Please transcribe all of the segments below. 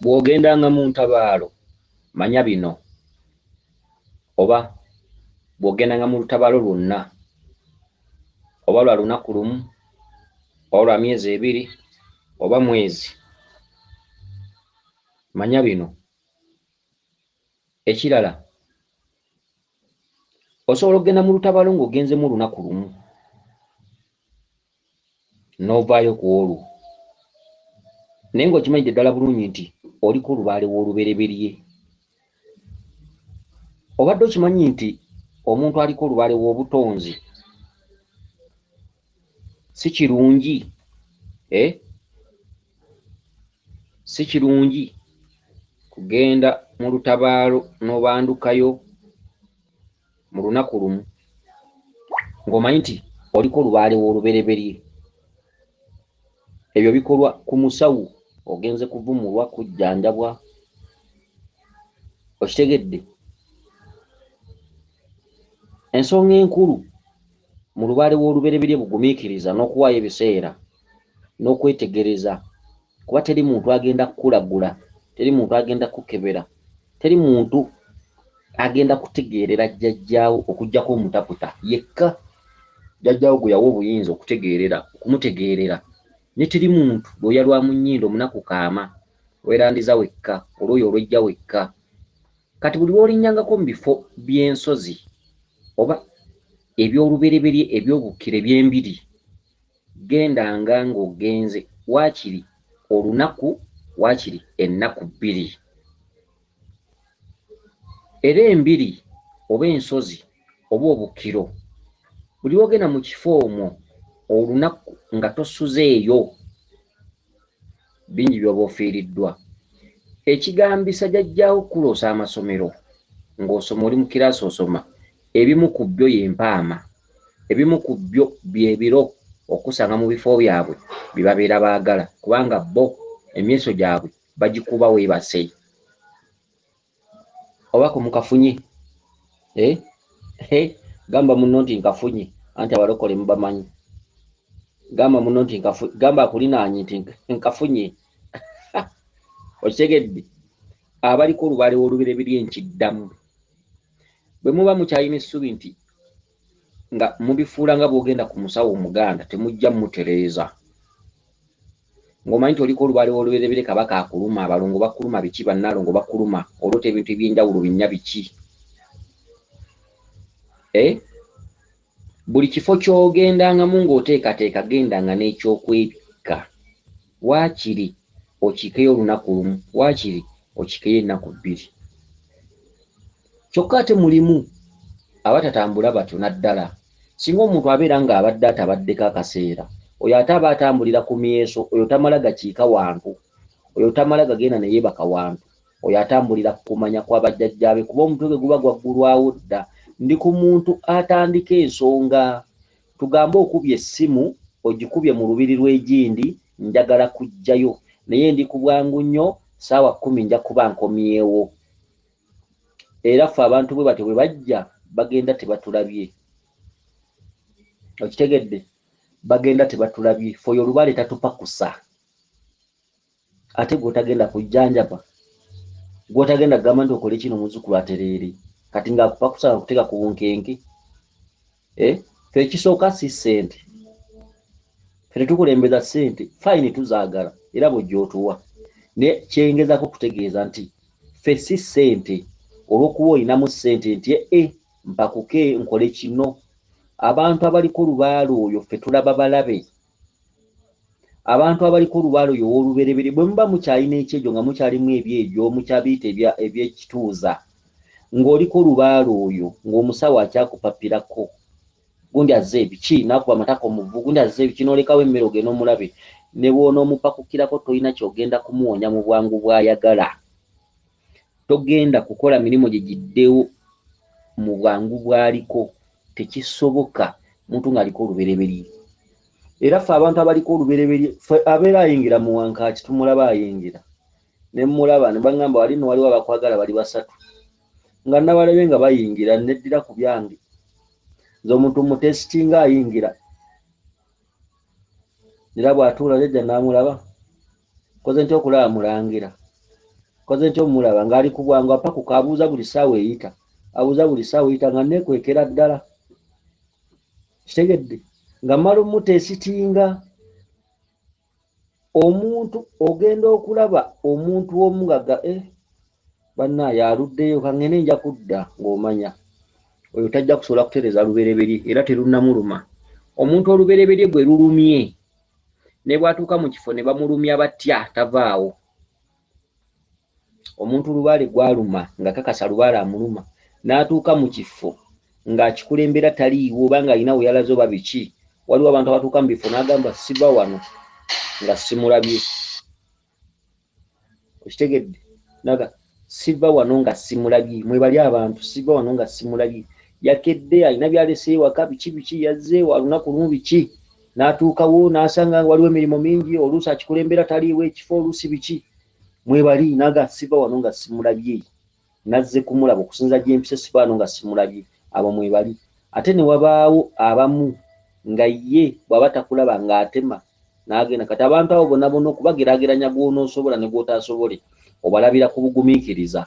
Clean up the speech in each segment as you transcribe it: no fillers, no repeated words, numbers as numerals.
Bw'ogendanga mu ntabaalo manya bino, oba bw'ogendanga mu lutabaalo lwonna, oba lwa lunaku lumu, oba lwa myezi ebiri, oba mwezi, manya bino. Ekirala, osobola okugenda mu lutabaalo ng'ogenzemu olunaku lumu n'ovaayo ku olwo, naye ng'okimanyidde ddala bulungi nti oliko olubaale w'olubereberye. Obadde okimanyi nti omuntu aliko olubaale w'obutonzi si kirungi, eh? Si kirungi kugenda mu lutabaalo n'obandukayo mu lunaku lumu ng'omanyi nti oliko olubaale w'olubereberye. Ebyo bikolwa ku musawo, ogenze kuvumulwa, kujjanjabwa, okitegedde? Ensonga enkulu mu lubaale w'olubereberye bugumiikiriza n'okuwaayo ebiseera n'okwetegereza, kuba teri muntu agenda kukulagula, teri muntu agenda kukukebera, teri muntu agenda kutegeerera jjajjaawo okuggyako omutaputa yekka jjajjaawo gwe yawa obuyinza okutegeerera, okumutegeerera. Ne teri muntu lwoya lwa mu nnyindo omunaku kaama, weerandiza wekka, olwoya olwejja wekka. Kati buli lw'olinnyangako mu bifo by'ensozi oba eby'olubereberye eby'obukkiro eby'embiri, gendanga ng'ogenze waakiri olunaku, waakiri ennaku bbiri. Era embiri oba ensozi oba obukkiro, buli lw'ogenda mu kifo omwo olunaku nga tosuzeeyo, bingi by'oba ofiiriddwa. Ekigambisa jjajjaawo okukuloosa amasomero ng'osoma oli mu kiraasi osoma, ebimu ku byo y'empaama, ebimu ku byo by'ebiro okusanga mu bifo byabwe bye babeera baagala, kubanga bo emyeso gyabwe bagikuba weebase. Oba ko mukafunye? Eh? Eh? Gamba munno nti nkafunye, anti abalokole mubamanyi. Gamba munno nti nkafunye, gamba akulinaanye nti nkafunye. Okitegedde? Abaliko olubaale w'olubereberye nkiddamu. Bwe muba mukyalina essuubi nti nga mubifuula nga bw'ogenda ku musawo omuganda temujja mutereeza. Ng'omanyi nti oliko olubaale w'olubereberye, kabaka akuluma, abalongo bakuluma, biki bannalongo bakuluma, oloota ebintu eby'enjawulo binnya biki. Eh? Buli kifo ky'ogendangamu ng'oteekateeka gendanga n'ekyokwebikka. Waakiri okiikeyo olunaku lumu, waakiri okiikeyo ennaku bbiri. Kyokka ate mulimu abatatambula batyo naddala singa omuntu abeera ng'abadde atabaddeko akaseera, oyo ate aba atambulira ku myeso, oyo tamala gakiika wantu, oyo tamala gagenda ne yeebaka wantu, oyo atambulira ku kumanya kwa bajjajjaabe kuba omutwe gwe guba gwaggulwawo dda. Ndi ku muntu atandika ensonga, tugambe okubye essimu ogikubye mu lubiri lw'egindi, njagala kujjayo naye ndi ku bwangu nnyo, ssaawa 10 nja kuba nkomyewo. Era ffe abantu bwe batyo bwe bajja bagenda tebatulabye. Okitegedde? Bagenda tebatulabye. Ffe oyo olubaale tatupakusa. Ate gw'otagenda kujjanjaba, gw'otagenda kugamba nti okole kino muzzukulu atereere, kati ng'akupakusa nga kuteeka ku bunkenke. Eh? Ffe ekisooka si ssente. Ffe tetukulembeza ssente, fayini tuzaagala era bw'ojja otuwa. Naye kye ngezaako okutegeeza nti ffe si ssente, olw'okuba olinamu ssente nti ee mpakuke nkole kino. Abantu abaliko olubaale oyo ffe tulaba balabe. Abantu abaliko olubaale oyo ow'olubereberye, bwe muba mukyalina ekyejo nga mukyalimu ebyejo, mukyabiyita eby'ekituuza, ng'oliko olubaale oyo, ng'omusawo akyakupapirako, gundi azze biki, n'akuba amatako muvu, gundi azze biki, n'olekawo emmere ogende omulabe, ne bw'onoomupakukirako tolina ky'ogenda kumuwonya mu bwangu bw'ayagala. Togenda kukola mirimu gye giddewo mu bwangu bw'aliko, tekisoboka muntu ng'aliko olubereberye. Era ffe abantu abaliko olubereberye, ffe abeera ayingira mu wankaaki tumulaba ayingira. Ne mmulaba ne baŋŋamba wali nno waliwo abakwagala bali basatu. Nga nabalabye nga bayingira neddira ku byange. Nze omuntu mutesitinga ayingira. Era bw'atuula jjajja n'amulaba, nkoze ntya okulaba mulangira? Koze ntya omulaba ng'ali ku bwangu, apakuka, abuuza buli ssaawa eyita, abuuza buli ssaawa eyita, nga neekwekera ddala. Kitegedde nga mmala omuteesitinga. Omuntu ogenda okulaba omuntu omu nga ga bannaaye aluddeyo, kaŋŋende nja kudda, ng'omanya oyo tajja kusobola kutereeza lubereberye era terunnamuluma. Omuntu olubereberye gwe lulumye ne bw'atuuka mu kifo ne bamulumya batya tavaawo. Omuntu lubaale gw'aluma nga kakasa lubaale amuluma n'atuuka mu kifo ng'akikulembera taliiwo oba ng'alina we yalaze oba biki. Waliwo abantu abatuuka mu bifo n'agamba siva wano nga simulabye. Okitegedde? Naga siva wano nga simulabye. Mwebali abantu siva wano nga simulabye. Yakedde alina by'alese ewaka biki biki, yazze wa lunaku lumu biki, n'atuukawo n'asanga nga waliwo emirimu mingi, oluusi akikulembera taliiwo ekifo, oluusi biki. Mwebali naga siva wano nga simulabye, nazze kumulaba okusinza gye mpise, siva wano nga simulabye. Abo mwebali. Ate ne wabaawo abamu nga ye bw'aba takulaba ng'atema n'agenda. Kati abantu abo bonna bonna okubageraageranya gw'onoosobola ne gw'otaasobole obalabira ku bugumiikiriza.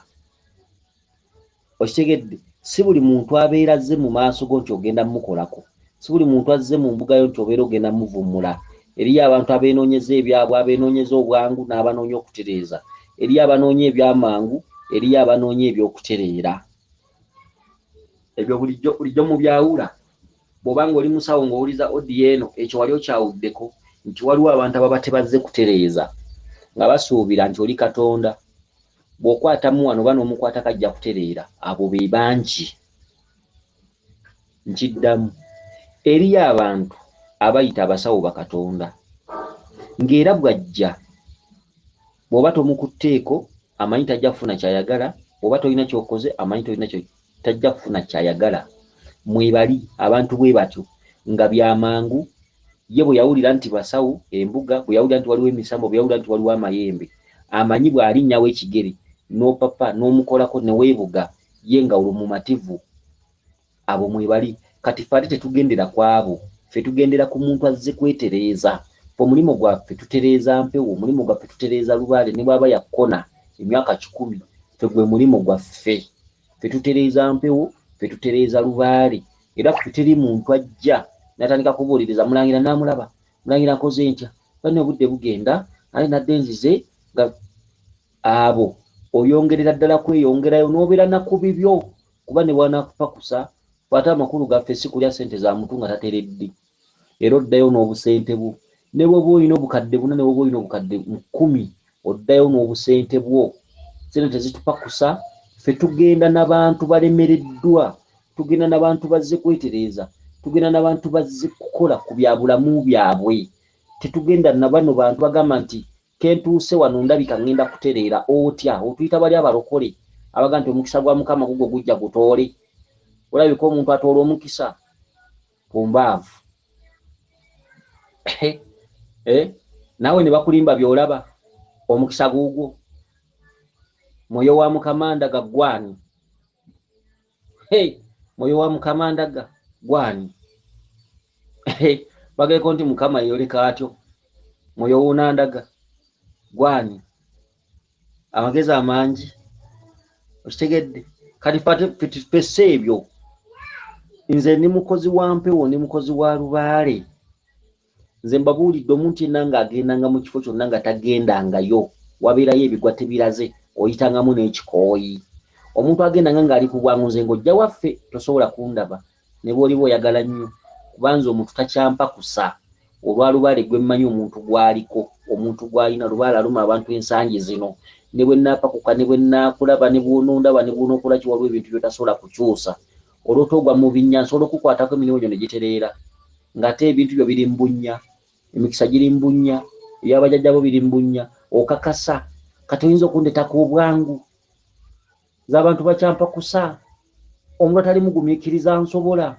Okitegedde? Si buli muntu abeera azze mu maaso go nti ogenda mmukolako. Si buli muntu azze mu mbuga yo nti obeera ogenda muvumula. Eriyo abantu abeenoonyeza ebyabwe, abeenoonyeza obwangu n'abanoonya okutereeza. Eriyo abanoonya ebyamangu, eriyo abanoonya eby'okutereera. Ebyo bulijjo bulijjo mubyawula. Bw'oba ng'oli musawo ng'owuliza audio eno, ekyo wali okyawuddeko nti waliwo abantu ababa tebazze kutereeza nga basuubira nti oli Katonda. Bw'okwatamu wano oba n'omukwatako ajja kutereera. Abo be bangi. Nkiddamu. Eriyo abantu abayita abasawo bakatonda ng'era bw'ajja bw'oba tomukutteeko amanyi tajja kufuna ky'ayagala, bw'oba tolina ky'okoze amanyi tolina tajja kufuna ky'ayagala. Mwebali abantu bwe batyo nga bya mangu. Ye bwe yawulira nti basawo embuga, bwe yawulira nti waliwo emisambwa, bwe yawulira nti waliwo amayembe, amanyi bw'alinnyawo ekigere n'opapa n'omukolako ne weebuga, ye nga olwo mumativu. Abo mwebali. Kati ffe ate tetugendera ku abo, ffe tugendera ku muntu azze kwetereeza. Ffe omulimu gwaffe tutereeza mpewo, omulimu gwaffe tutereeza lubaale ne bw'aba yakkona emyaka 100, ffe gwe mulimu gwaffe. Ffe tutereeza mpewo, ffe tutereeza lubaale. Era ffe teri muntu ajja n'atandika kubuuliriza mulangira n'amulaba, mulangira nkoze ntya, banne obudde bugenda, ate nadde nzize nga abo oyongerera ddala kweyongerayo n'obeera na ku bibyo kuba ne bw'anaakupakusa ate amakulu gaffe si kulya ssente za muntu nga tateredde. Era oddayo n'obusente bwo. Ne bw'oba olina obukadde 4, ne bw'oba olina obukadde 10, oddayo n'obusente bwo. Ssente tezitupakusa, ffe tugenda n'abantu balemereddwa, tugenda n'abantu bazze kwetereeza, tugenda n'abantu bazze kukola ku bya bulamu byabwe. Tetugenda na bano bantu bagamba nti kentuuse wano ndabika ngenda kutereera. Otya otuyita bali abalokole abaga nti omukisa gwa Mukama gugwo gujja gutoole. Olabika omuntu atoola omukisa pumbaavu. Naawe ne bakulimba by'olaba omukisa guugwo. Mwoyo wa Mukama ndaga gwani? Hey, mwoyo wa Mukama ndaga gwani? Hey, bageko nti Mukama yeyoleka atyo. Mwoyo wuunandaga gwani? Amagezi amangi okitegedde. Kati ffe si ebyo. Nze ndi mukozi wa mpewo, ndi mukozi wa lubaale. Nze mbabuulidde omuntu yenna ng'agendanga mu kifo kyonna nga tagendangayo, wabeerayo ebigwa tebiraze, oyitangamu n'ekikooyi. Omuntu agendanga ng'ali ku bwangu, nze ng'ojja waffe tosobola kundaba ne bw'oliba oyagala nnyo, kuba nze omuntu takyampakusa olwa lubaale gwe mmanyi omuntu gw'aliko, omuntu gw'alina. Lubaale aluma abantu ensangi zino. Ne bwe nnaapakuka, ne bwe nnaakulaba, ne bw'onoondaba, ne bw'onookola ki, waliwo ebintu by'otasobola kukyusa. Olw'otoogwa mu binnya, nsobola okukukwatako emirimu gyo ne gitereera, ng'ate ebintu byo biri mu bunnya, emikisa giri mu bunnya, ebyabajjajjabo biri mu bunnya, okakasa. Kati oyinza okundeetako obwangu. Nze abantu bakyampakusa. Omuntu atali mugumiikiriza nsobola,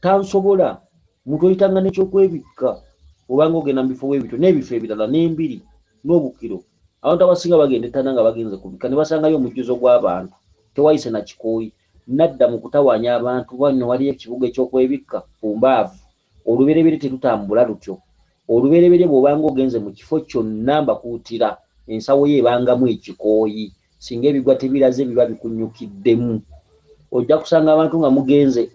tansobola. Muntu oyitanga n'ekyokwebikka obanga ogenda mu bifo bw'ebityo n'ebifo ebirala n'embiri n'obukiro. Abantu abasinga bagenda ettana nga bagenze kubikka ne basangayo omujjuzo gw'abantu, tewayise na kikooyi. Nadda mu kutawaanya abantu bano waliyo ekibuga ekyokwebikka pumbaavu. Olubereberye tetutambula lutyo. Olubereberye bw'obanga ogenze mu kifo kyonna mbakuutira Ensawo ye ebangamu ekikooyi. Singa ebigwa tebiraze biba bikunyukiddemu. Ojja kusanga abantu nga mugenze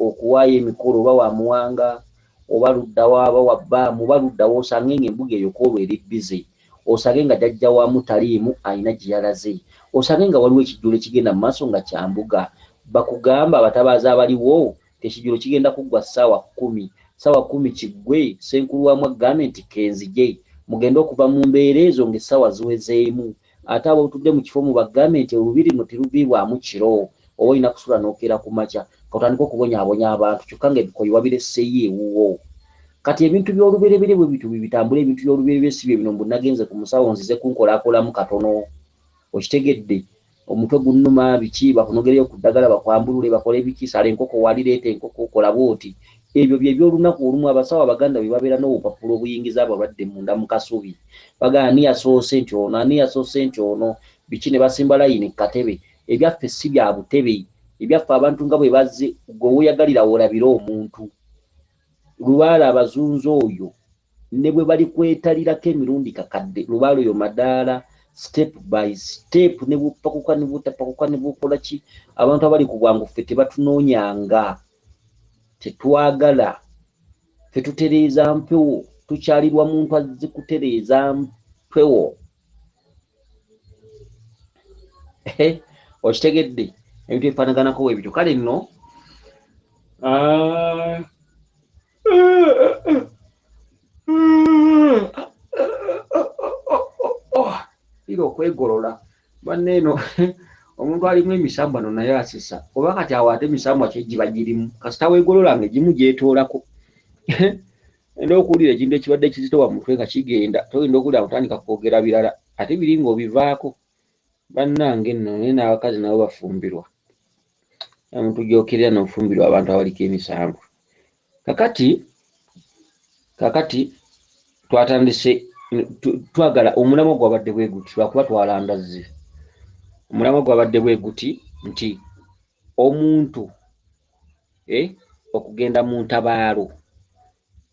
okuwaayo emikolo oba wa Muwanga oba luddawa oba wa Bbaamu oba luddawa, osange ng'embuga eyo kwolwo eri bbize. Osange nga jjajja waamu taliimu alina gye yalaze. Osange nga waliwo ekijjulo ekigenda mu maaso nga kya mbuga. Bakugamba abatabaazi abaliwo nti ekijjulo kigenda kuggwa ssaawa 10. Ssaawa 10 kiggwe, ssenkulu waamwo agambe nti kenzije. Mugende okuva mu mbeera ezo ng'essaawa ziwezeemu. Ate abotudde mu kifo mubagambe nti olubiri luno teruviibwamu kiro, oba olina kusula n'okeera ku makya. K'otandike okubonyaabonya abantu kyokka ng'ebikooyi wabireseeyo ewuwo. Kati ebintu by'olubereberye bwe bityo bwe bitambula, ebintu by'olubereberye si bye bino mbu nagenze ku musawo nzize kunkolakolamu katono. Okitegedde? Omutwe gunnuma biki, bakunogereyo ku ddagala bakwambulule bakole biki, sala enkoko wali, leeta enkoko, kola bw'oti. Ebyo bye by'olunaku olumu abasawo Abaganda bye babeera n'obupapula obuyingiza abalwadde munda mu kasubi. Bagamba ani yasoose nti ono, ani yasoose nti ono, biki ne basimba layini ku katebe. Ebyaffe si bya butebe. Ebyaffe abantu nga bwe bazze, ggwe w'oyagalira w'olabira omuntu. Lubaale abazunza oyo ne bwe balikwetalirako emirundi kakadde, lubaale oyo madaala step by step ne bupakuka ne butapakuka ne bukola ki. Abantu abali ku bwangu ffe tebatunoonyanga, tetwagala. Ffe tutereeza mpewo, tukyalirwa muntu azze kutereeza mpewo. Okitegedde? Ebintu ebifaanaganako bwe bityo. Kale nno, ira okwegolola banne eno omuntu alimu emisambwa no naye asesa oba kati awo ate emisambwa ki egiba girimu kasita weegolola nga egimu gyetoolako. Enda okuwulira ekintu ekibadde kizitowa mu mutwe nga kigenda, toyinza okuwulira nga otandika kwogera birala ate biri ng'obivaako. Bannange nno naye n'abakazi nabo bafumbirwa. Omuntu gy'okkirira n'ofumbirwa abantu abaliko emisanvu. Kakati twatandise twagala omulamwa gwabadde bwe guti lwakuba twalandazze. Omulamwa gwabadde bwe guti nti omuntu okugenda mu ntabaalo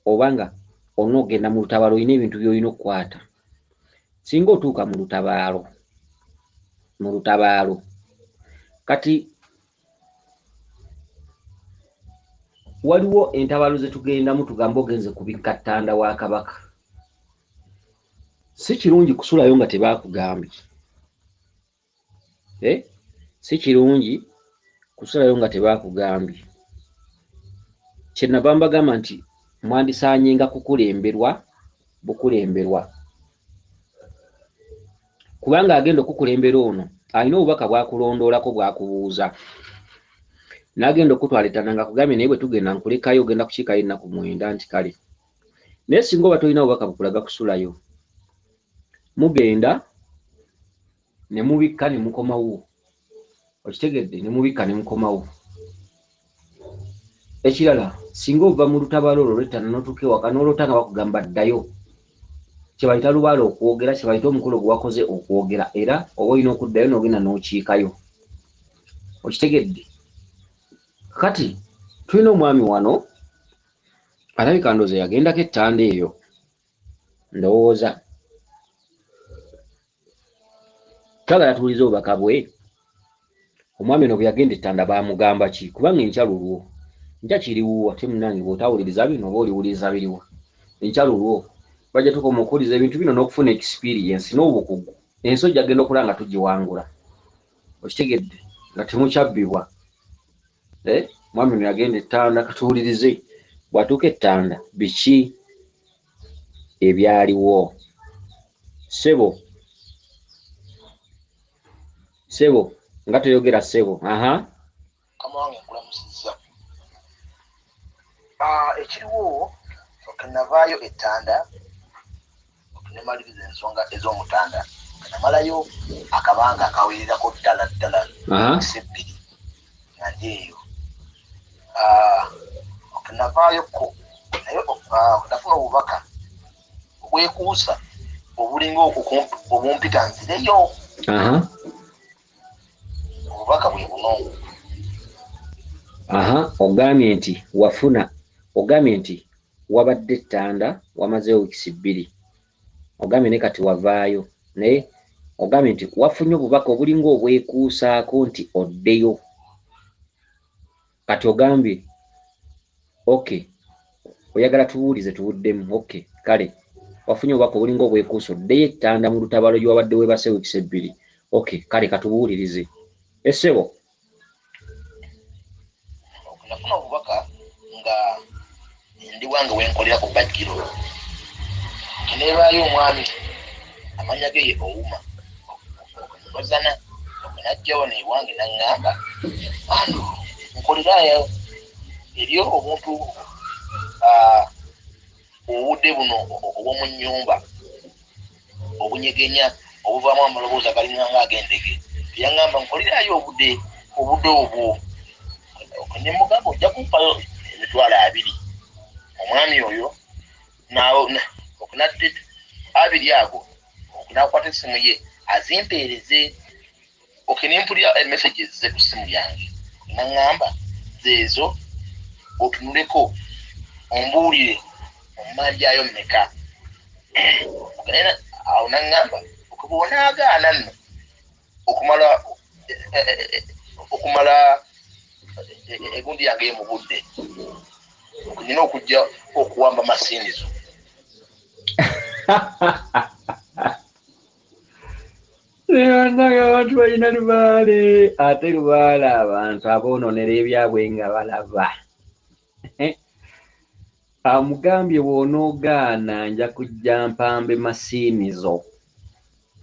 oba nga onoogenda mu lutabaalo olina ebintu by'olina okukwata. Singa otuuka mu lutabaalo kati waliwo entabaalo ze tugendamu tugambe ogenze kubikka ttanda wa Kabaka. Si kirungi kusulayo nga tebaakugambye. Si kirungi kusulayo nga tebaakugambye. Kye nava mbagamba nti mwandisaanyenga kukulemberwa bukulemberwa. Kubanga agenda okukulembera ono alina obubaka bw'akulondoolako bw'akubuuza. N'agenda okutwala ettanda ng'akugambye naye bwe tugenda nkulekayo ogenda kukiikayo ennaku 9 nti kale. Naye singa oba tolina bubaka bukulaga kusulayo, mugenda ne mubikka ne mukomawo. Okitegedde? Ne mubikka ne mukomawo. Ekirala, singa ova mu lutabaalo olwo olw'ettanda n'otuuka ewaka n'oloota nga bakugamba ddayo, kye bayita lubaale okwogera, kye bayita omukolo gwe wakoze okwogera, era oba olina okuddayo n'ogenda n'okiikayo. Okitegedde? Kati tulina omwami wano alabika ndowooza yagendako ettanda eyo, ndowooza. Twagala tuwulize obubaka bwe. Omwami ono bwe yagenda ettanda baamugamba ki? Kubanga enkya lulwo, nkya kiriwuwa, ate munnange bw'otawuliriza bino oba oliwuliriza biriwa? Enkya lulwo bajja tukoma okuwuliza ebintu bino n'okufuna experience n'obukugu. Ensi ojja genda okulaba nga tugiwangula. Okitegedde? Nga temukyabbibwa. Mwami ono yagenda ettanda, katuwulirize. Bw'atuuka ettanda biki ebyaliwo? Ssebo, ssebo, nga toyogera ssebo. Aha. Mukama wange nkulamusizza. Ekiriwo navaayo ettanda nemaliriza ensonga ez'omutanda, namalayo akabanga akawererako ddala ddala sebbiri nga ndi eyo. Navaayo ko naye nafuna obubaka obwekuusa obulinga obumpita nzireyo. Obubaka bwe buno. Ogambye nti wafuna, ogambye nti wabadde ettanda wamazeewo wiiki 2, ogambye ne kati wavaayo Naye ogambye nti wafunye obubaka obulinga obwekuusaako nti oddeyo. Kati ogambye okay, oyagala tubuulize tubuddemu. Okay, kale wafunye obubaka obulinga obwekuusa oddeyo ettanda mu lutabalo gyewabadde weebase wiikisi ebbiri. Okay, kale katubuulirize essebo. Nafuna obubaka nga ndi wange wenkolera ku bajjiro, neebaayo omwami amanya ge ye Ouma Ozana, najjawo newange naŋŋamba, "Andu nkolerayo eri obuntu obudde buno obw'omu nnyumba obunyegenya obuvaamu amaloboozi agalinganga ag'endege." Yaŋŋamba, "Nkolerayo obudde obwo." Ne mugamba, "Ojja kumpayo 20,000." Omwami oyo okunadde abiri ago nakwata essimu ye azimpeereze. Okay, nempulira messages ze ku ssimu yange, naŋŋamba, "Zeezo, otunuleko ombuulire ommanjayo mmeka." Awo naŋŋamba, "Okuba onaagaana nno okumala egundi yange ye mu budde, nina okujja okuwamba masiinizo." Bannange, abantu balina lubaale, ate lubaale abantu aboononera ebyabwe nga balaba. Amugambye, "Bw'onoogaana nja kujja mpambe masiinizo."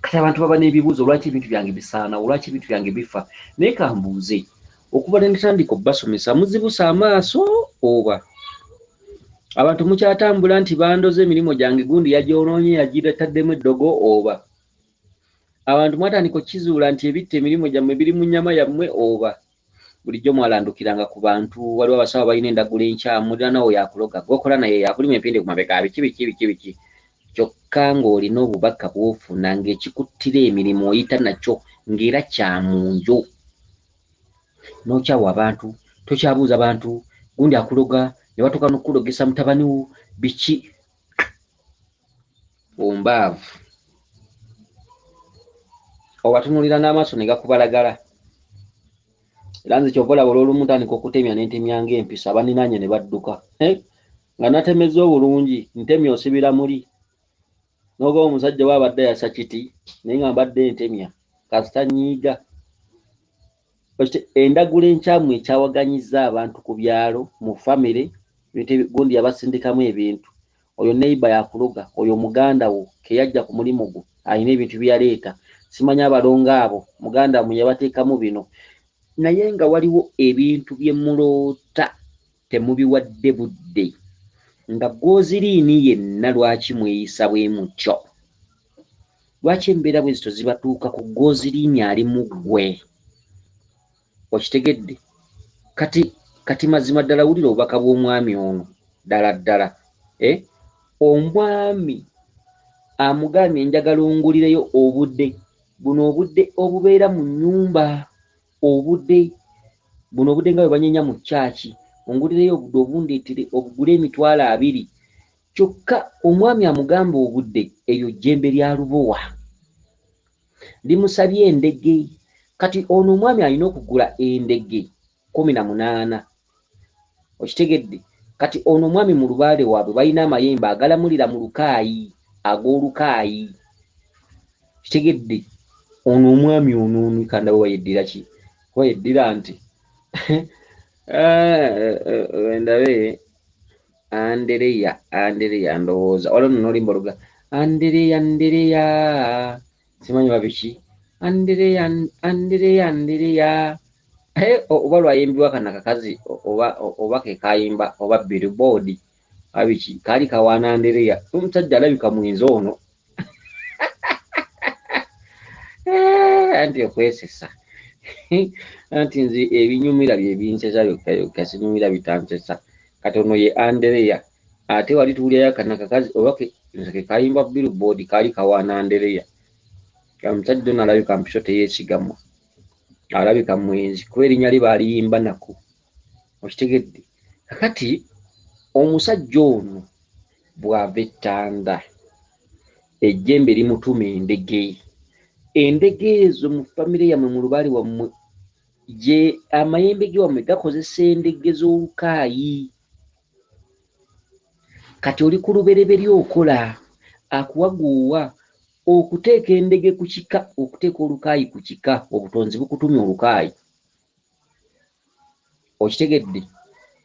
Kati abantu baba n'ebibuuzo, lwaki ebintu byange bisaanawo? Lwaki ebintu byange bifa? Naye kambuuze, okuva ne natandika obbasomesa, muzibusa amaaso oba abantu mukyatambula nti bandoze emirimu gyange, gundi yagyonoonye, yagitaddemu eddogo? Oba abantu mwatandika okukizuula nti ebitta emirimu gyammwe biri mu nnyama yammwe? Oba bulijjo mwalandukiranga ku bantu, waliwo abasawo balina endagula enkyamu, nawe yakuloga, gwokola naye yakulima empindi ku mabega, biki biki biki biki, kyokka ng'olina obubaka bw'ofuna ng'ekikuttira emirimu oyita nakyo ng'era kya munju, n'okyawa abantu, tokyabuuza bantu, gundi akuloga, ne batuuka n'okukulogesa mutabani wo, biki ombaavu, obatunuulira n'amaaso ne gakubalagala. Era nze kyova olaba olw'olumu ntandika okutemya, nentemya ng'empisa, abaninaanye ne badduka nga natemezza obulungi. Ntemya osibira muli n'ogoba omusajja we abadde ayasa kiti, naye nga mbadde ntemya kasita nyiiga. Endagula enkyamu ekyawaganyiza abantu ku byalo, mu famire, gundi yabasindikamu ebintu, oyo neighbor yakuloga, oyo muganda wo keyajja ku mulimu gwo alina ebintu byeyaleeta, simanyi abalongo abo muganda mu yabateekamu bino. Naye nga waliwo ebintu bye muloota temubiwadde budde, nga gwoziriini yenna. Lwaki mweyisa bwe mutyo? Lwaki embeera bwe zito zibatuuka ku gwoziriini ali mu ggwe? Okitegedde? Kati mazima ddala wulira obubaka bw'omwami ono ddala ddala. Omwami amugambye, "Njagala ongulireyo obudde buno, obudde obubeera mu nnyumba, obudde buno, obudde nga bwe banyenya mu kyaki, ongulireyo obudde obundeetere, obugule 20,000." Kyokka omwami amugamba obudde eryo jjembe lya lubowa, limusabye endege. Kati ono omwami alina okugula endege 18. Okitegedde? Kati ono omwami mu lubaale waabwe balina amayembe agalamulira mu lukaayi, ag'olukaayi. Kitegedde? Ono omwami ono ono kandabe wayeddira ki, wayeddira nti ndabe Andereya, Andereya ndowooza waliwo nno n'oluyimba oluga Andereya, Andereya, simanyi oba biki, Andereya, Andereya, Andereya, oba lwayimbibwa kano akakazi, oba ke kayimba oba Billboard oba biki, kaali kawaana Andereya. Omusajja alabika mwenzi ono, anti okwesesa, anti nze ebinyumira bye binsesa byokka byokka, sinyumira bitansesa. Kati ono ye Andereya, ate wali tuwulirayo akana kakazi oba nze ke kayimba Billboard, kaali kawaana Andereya. Omusajja ono alabika mpiso teyeesigamwa, alabika mwenzi, kuba erinnya lye baaliyimba nako. Okitegedde? Kakati omusajja ono bw'ava ettanda, ejjembe limutuma endege. Endege ezo mu famire yammwe, mu lubaale wammwe, gye amayembe ge wammwe gakozesa endege z'olukaayi. Kati oli ku lubereberye okola akuwaguuwa okuteeka endege ku kika, okuteeka olukaayi ku kika, obutonzi bukutumya olukaayi. Okitegedde?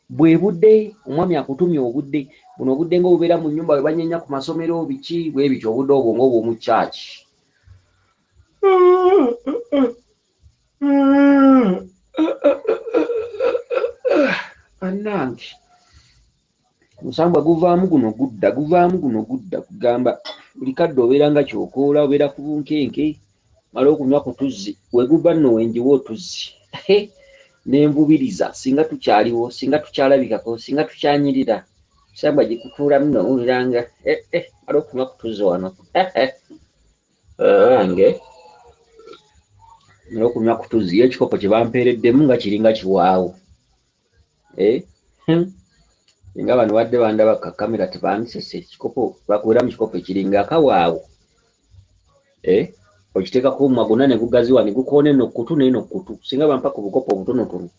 Bwe budde omwami akutumya obudde buno, obudde ng'obubeera mu nnyumba bwe banyenya ku masomero biki bwe bityo, obudde obwo ng'obw'omu church. Bannange, omusambwa guvaamu guno gudda, guvaamu guno gudda, kugamba buli kadde obeera nga kyokoola, obeera ku bunkenke, mala okunywa ku tuzzi, we guva nno wenjiwa otuzzi nenvubiriza, singa tukyaliwo, singa tukyalabikako, singa tukyanyirira, musambwa gikutuulamu nowuliranga mala okunywa ku tuzzi wano ange mala okunywa ku tuzzi, ye ekikopo kye bampeereddemu nga kiringa kiwaawo. Singa bano badde bandaba ka kamera tebandisese, ekikopo bakubeera mu kikopo ekiringa akawaawo. Okiteekako omumwa gwonna ne gugaziwa ne gukoona eno kkutu n'eno kkutu, singa bampa ku bukopo obutonotono.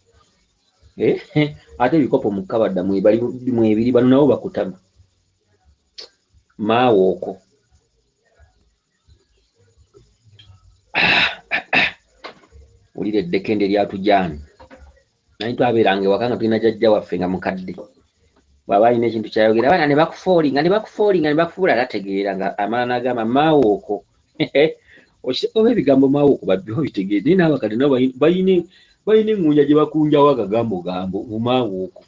Ate ebikopo mu kabadda mwebiri, bano nabo bakutama. Maawo okwo. Wulira eddekende lyatujaani. Naye twabeeranga ewaka nga tulina jjajja waffe nga mukadde. Bw'aba alina ekintu ky'ayogera, abaana ne bakufoolinga, ne bakufoolinga, ne bakufuula tategeera, nga amala n'agamba maawo okwo. Oba ebigambo maawo okwo babbi obitegeera, naye n'abakadde nabo balina eŋŋunja gye bakunjawo akagambo gambo mu maawo okwo.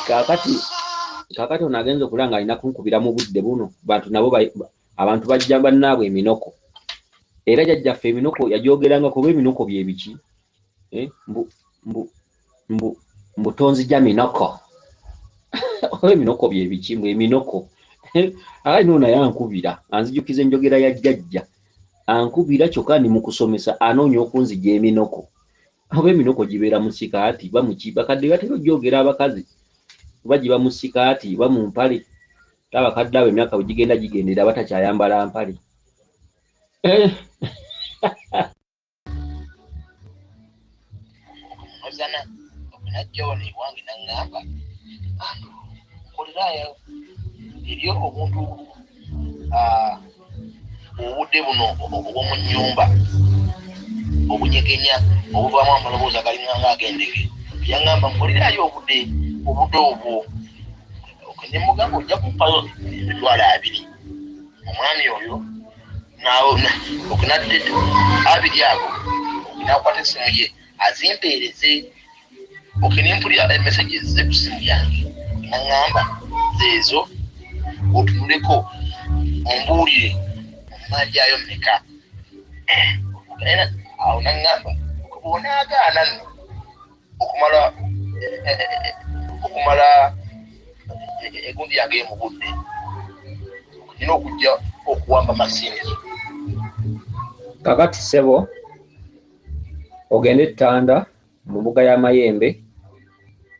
Kaakati ono agenza okulaba ng'alina kunkubira mu budde buno, bantu nabo abantu bajja bannaabwe eminoko. Era jjajjaffe eminoko yagyogerangako, oba eminoko bye biki? Mbu tonzija minoko. Oba eminoko bye biki? Mbu eminoko. Ayi no naye ankubira, anzijukiza enjogera ya jjajja. Ankubira kyokka ndi mu kusomesa, anoonya okunzija eminoko. Oba eminoko gibeera mu sikaati, ba mu ki? Bakadde batera ogyogera abakazi. Oba giba mu sikaati, oba mu mpale. Abakadde abo emyaka bwe gigenda gigendera batakyayambala mpale. Okunozana, okunajja wano ewange n'aŋŋamba, nkolerayo eri obuntu, obudde buno obw'omu nnyumba obunyegenya obuvaamu amaloboozi agalinga ng'ag'endege. Yaŋŋamba nkolerayo obudde obwo. Ne mugamba ojja kumpayo 20,000. Omwami oyo okunadde abiri ago n'akwata essimu ye azimpeereze. Ne mpulira messages ze ku ssimu yange, n'aŋŋamba zeezo otunuleko ombuulire ommanjayo mmeka. Awo n'aŋŋamba bw'onaagaana nno okumala egundi yange mu budde, nina okujja okuwamba masiini ezo. Kakati ssebo ogende Ttanda mu mbuga y'amayembe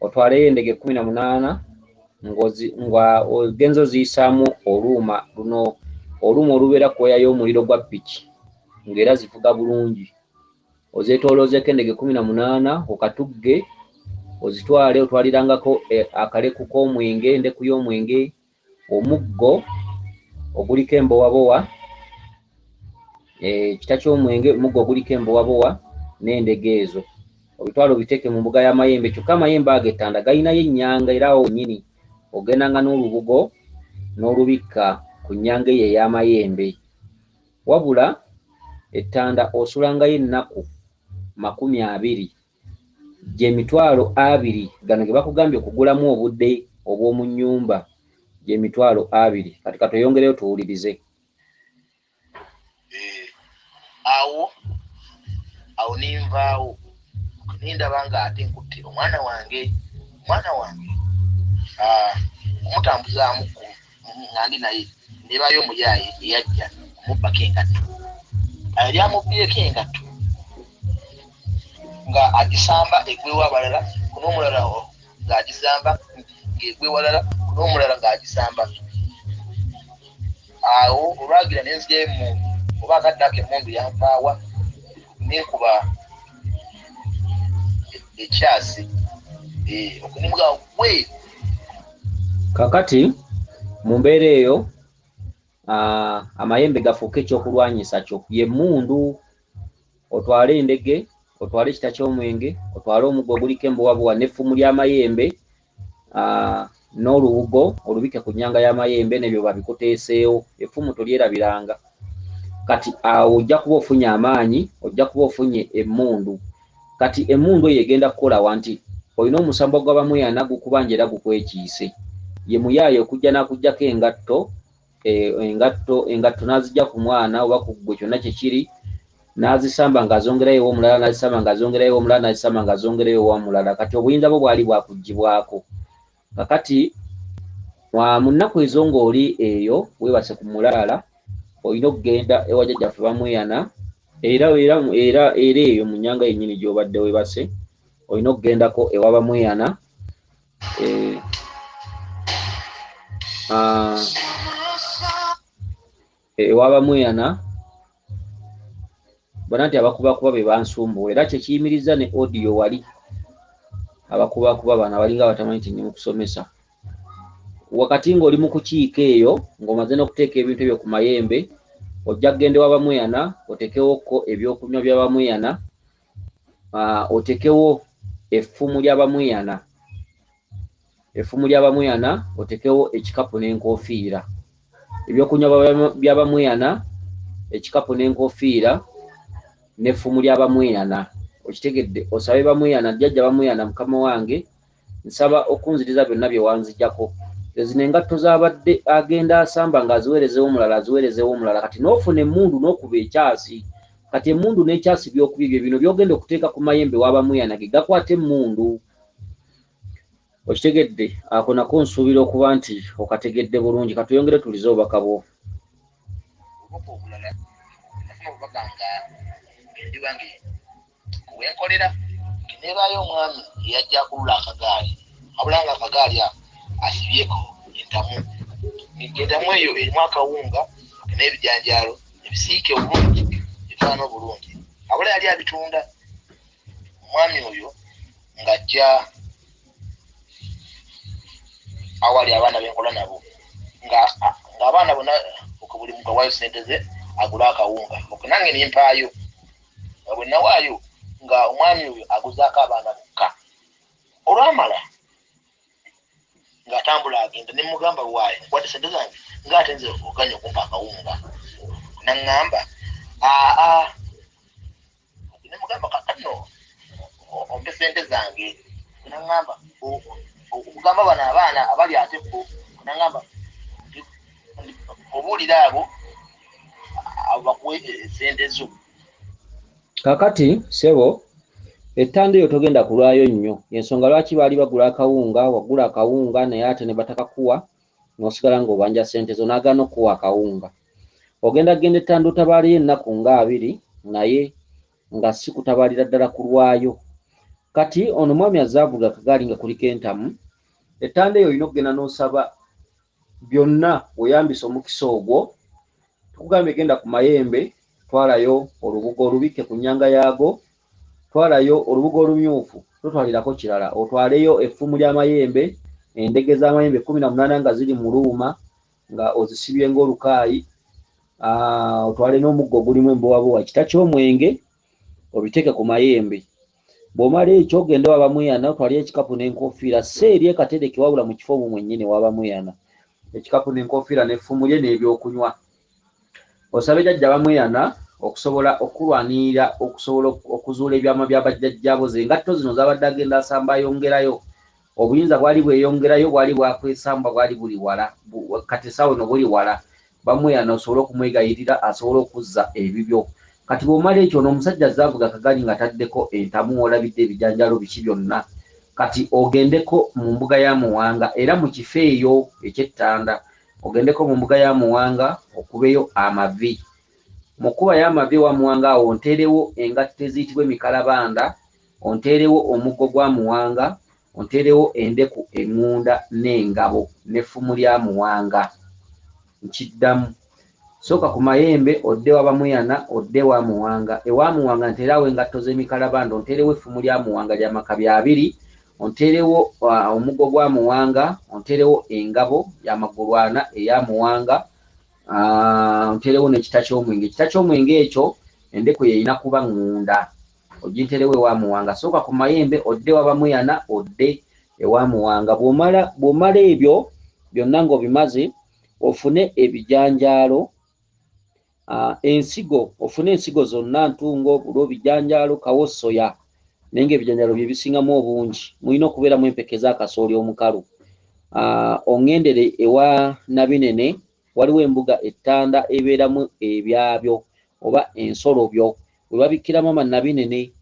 otwaleyo endege 18 nga ogenze oziyisaamu oluuma luno, oluuma olubeera ku waya y'omuliro gwa ppiki ng'era zivuga bulungi. Ozeetooloozeeko endege 18 okatugge, ozitwale otwalirangako akaleku k'omwenge, endeku y'omwenge, omuggo oguliko embowabowa, ekita ky'omwenge, omuggo oguliko embowabowa n'endege ezo. Obitwale obiteeke mu mbuga y'amayembe, kyokka amayembe ago ettanda galinayo ennyanga era awo wennyini ogendanga n'olubugo n'olubikka ku nnyanga eyo ey'amayembe. Wabula ettanda osulangayo ennaku 20, gy'emitwalo 20 gano ge bakugambye okugulamu obudde obw'omu nnyumba, gy'emitwalo 20. Kati katweyongereyo tuwulirize. Awo nenvaawo nendaba nga ate nkutte omwana wange, omutambuzaamu nga ndi naye, nebayo omuyaaye eyajja omubbako engatto. Yali amubbyeko engatto nga agisamba egwewo abalala, kuno omulala ng'agisamba ng'egwe walala, kuno omulala ng'agisamba. Awo olwagira nenzija emundu oba akadde ako emundu yampaawa nenkuba ekyasi okunimuga gwe. Kakati mu mbeera eyo amayembe gafuuke ekyokulwanyisa kyo ye mmundu. Otwale endege, otwale ekita ky'omwenge, otwale omuggo oguliko embuwabuwa n'effumu ly'amayembe, n'olubugo olubike ku nnyanga y'amayembe, n'ebyo babikuteeseewo. Effumu tolyerabiranga. Kati awo ojja kuba ofunye amaanyi, ojja kuba ofunye emmundu. Kati emmundu eyo egenda kukola wa nti olina omusambwa gw'abamweyana gukubanja era gukwekiise. Ye muyaaye okujja n'akuggyako engatto, engatto n'azijja ku mwana oba ku ggwe kyonna kye kiri, n'azisamba ng'azongerayo ew'omulala, n'azisamba ng'azongerayo ew'omulala, n'azisamba ng'azongerayo ew'omulala. Kati obuyinza bwo bwali bwakuggyibwako. Kakati mu nnaku ezo ng'oli eyo weebase ku mulaala, olina okugenda ewa jjajjaffe bamweyana, era era era era eyo mu nnyanga yennyini gy'obadde weebase, olina okugendako ewa bamweyana, ewa bamweyana bona nti abakubakuba be bansumbuwa, era kye kiyimiriza ne audio wali abakubakuba bano abalinga abatamanyi nti ndi mu kusomesa. Wakati ng'oli mu kukiika eyo ng'omaze n'okuteeka ebintu ebyo ku mayembe, ojja kugenda ewa bamweyana oteekewokko ebyokunywa bya bamweyana, oteekewo effumu lya bamweyana, effumu lya bamweyana, oteekewo ekikapu n'enkofiira. Ebyokunywa bya bamweyana, ekikapu n'enkofiira n'effumu lya bamweyana. Okitegedde? Osabe bamweyana, jjajja bamweyana mukama wange, nsaba okunziriza byonna bye wanzijjako. Zino engatto z'abadde agenda asamba ng'aziweerezeewo omulala, aziweerezeewo omulala. Kati n'ofuna emmundu n'okuba ekyasi. Kati emmundu n'ekyasi by'okubye bye bino by'ogenda okuteeka ku mayembe wa bamweyana ge gakwata emmundu. Okitegedde? Ako nako nsuubira okuba nti okategedde bulungi. Katweyongere tulize obubaka bwo. Obubaka obulala nafuna obubaka nga ndi wange kuwenkolera neebaayo omwami eyajja akulula akagaali, wabula nga akagaali ako asibyeko entamu. Entamu eyo erimu akawunga n'ebijanjaalo ebisiike obulungi ebifaanana obulungi, wabula yali abitunda. Omwami oyo ng'ajja awali abaana benkola nabo, ng'abaana bonna buli muntu awaayo ssente ze agule akawunga, nange ne mpaayo. Nga bwe nawaayo nga omwami oyo aguzaako abaana bokka. Olwamala ng'atambula agenda, ne mugamba waayo nkwate ssente zange ng'ate nze oganye okumpa akawunga. Naŋŋamba aa, ne mugamba kakano ompe ssente zange. Naŋŋamba okugamba bano abaana abali ate bo, naŋŋamba obuulira abo bakuwe ssente zo. Kakati ssebo, ettanda eyo togenda kulwayo nnyo. Ensonga lwaki baali bagula akawunga, wagula akawunga naye ate ne batakakuwa, n'osigala ng'obanja ssente zo, n'agaana okukuwa akawunga. Ogenda kugenda ettanda otabaaleyo ennaku nga abiri, naye nga si kutabaalira ddala kulwayo. Kati ono omwami azze avuga akagaali nga kuliko entamu. Ettanda eyo olina okugenda n'osaba byonna weeyambise omukisa ogwo. Tukugambye genda ku mayembe, twalayo olubugo olubikke ku nnyanga yaago, twalayo olubugo olumyufu, totwalirako kirala, otwaleyo effumu ly'amayembe, endege z'amayembe 18 nga ziri mu luuma nga ozisibye ng'olukaayi, otwale n'omuggo ogulimu embowabowa, kita ky'omwenge obiteeke ku mayembe. Bw'omala ekyo ogende wa bamweyana otwaleyo ekikapu n'enkofiira, si eri ekatereke wabula mu kifo omwo mwennyini wa bamweyana. Ekikapu n'enkofiira n'effumu lye n'ebyokunywa. Osabe jjajja bamweyana okusobola okulwanirira okusobola okuzuula ebyama bya bajjajjaabo ze engatto zino z'abadde agenda asamba ayongerayo. Obuyinza bwali bweyongerayo, bwali bwakwesamba, bwali buli wala. Kati essaawa eno buli wala. Bamweyana osobole okumwegayirira asobole okuzza ebibyo. Kati bw'omala ekyo ono omusajja azze avuga akagaali ng'ataddeko entamu w'olabidde ebijanjaalo biki byonna. Kati ogendeko mu mbuga ya Muwanga era mu kifo eyo eky'ettanda ogendeko mu mbuga ya Muwanga okubeyo amavi. Mu kubayo amavi ewa Muwanga awo onteerewo engatto eziyitibwa emikalabanda, onteerewo omuggo gwa Muwanga, onteerewo endeku eŋŋunda n'engabo n'effumu lya Muwanga. Nkiddamu, sooka ku mayembe odde wa Bamuyana, odde wa Muwanga. Ewa Muwanga nteerawo engatto z'emikalabanda, onteerewo effumu lya Muwanga lya makabi abiri, onteerewo omuggo gwa Muwanga, onteerewo engabo y'amagulu ana eya Muwanga, onteerewo n'ekita ky'omwenge. Ekita ky'omwenge ekyo endeku yeyina kuba ŋŋunda, oginteerewo ewa Muwanga. Sooka ku mayembe odde wa Bamuyana, odde ewa Muwanga. Bw'omala ebyo byonna ng'obimaze, ofune ebijanjaalo, ensigo, ofune ensigo zonna, ntungo, bulo, bijanjaalo, kawo, soya, naye ng'ebijanjaalo bye bisingamu obungi. Mulina okubeeramu empeke z'akasooli omukalu. Oŋŋendere ewa Nabinene, waliwo embuga ettanda ebeeramu ebyabyo oba ensolobyo we babikkiramu ama Nabinene,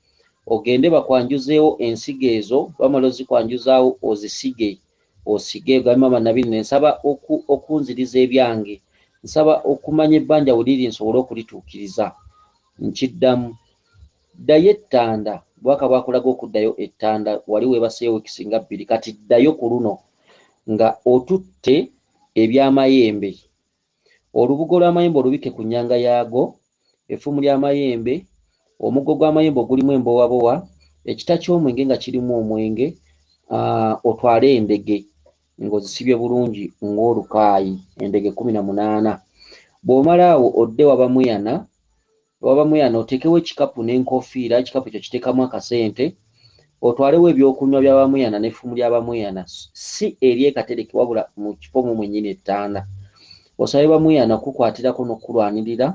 ogende bakwanjuzeewo ensigo ezo. Bamala ozikwanjuzaawo, ozisige, osige, ogambe maama Nabinene, nsaba okunziriza ebyange, nsaba okumanya ebbanja we liri nsobole okulituukiriza. Nkiddamu, ddayo ettanda, bwaka bwakulaga okuddayo ettanda, wali weebaseeyo wiikisi nga 2, kati ddayo ku luno nga otutte ebyamayembe, olubugo lw'amayembe olubikke ku nnyanga yaago, effumu ly'amayembe, omuggo gw'amayembe ogulimu embowabowa, ekita ky'omwenge nga kirimu omwenge, otwale endege ng'ozisibye bulungi ng'olukaayi, endege 18. Bw'omala awo odde wabamuyana, wabamuyana oteekewo ekikapu n'enkofiira, ekikapu ekyo kiteekamu akasente, otwalewo ebyokunywa bya Bamuyana n'effumu lya Bamuyana, si ery'ekatereke wabula mu kifo mu mwennyini ettanda. Osabe Bamuyana okukwatirako n'okukulwanirira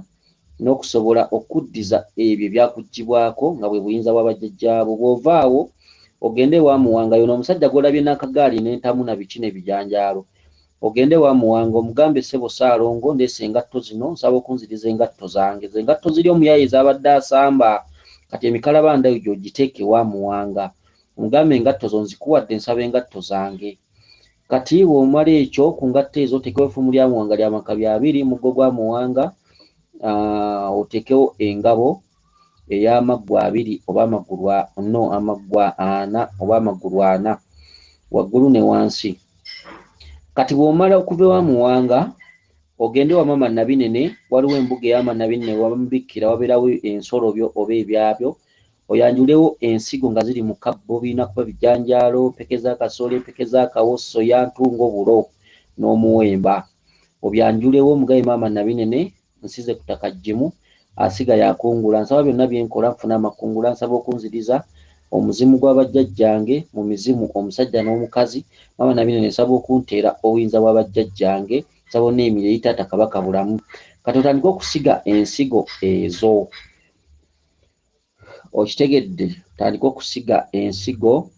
n'okusobola okuddiza ebyo ebyakuggyibwako nga bwe buyinza bwa bajjajjaabo. Bw'ova awo ogende ewa Muwanga, yono omusajja gw'olabye n'akagaali n'entamu na biki n'ebijanjaalo, ogende ewa Muwanga omugambe, ssebo Ssaalongo, ndeese engatto zino, nsaba okunziriza engatto zange. Ze engatto ziri omuyaaye z'abadde asamba, kati emikalabanda egyo ogiteeke ewa Muwanga, omugambe engatto zo nzikuwadde, nsaba engatto zange. Kati bw'omala ekyo, ku ngatto ezo oteekewo effumu lya Muwanga lya makabi abiri, muggo gwa Muwanga, oteekewo engabo ey'amaggwa abiri oba amagulu no amaggwa ana oba amagulu ana waggulu ne wansi. Kati bw'omala okuva ewa Muwanga ogende wa maama Nabinene, waliwo embuga eya maama Nabinene wabamubikkira, wabeerawo ensolobyo oba ebyabyo, oyanjulewo ensigo nga ziri mu kabbo, birina kuba bijanjaalo, mpeke z'akasooli, empeke z'akawo, soya, ntungo, bulo n'omuwemba. Obyanjulewo omugabe maama Nabinene, nsize ku ttaka ggimu, asiga yakungula, nsaba byonna bye nkola nfune amakungula, nsaba okunziriza omuzimu gwa bajjajjange mu mizimu omusajja n'omukazi, maama Nabinene nsaba okunteera obuyinza bwa bajjajjange, nsaba onneeyimire eri taata Kabaka Bulamu. Kati otandike okusiga ensigo ezo. Okitegedde? Otandike okusiga ensigo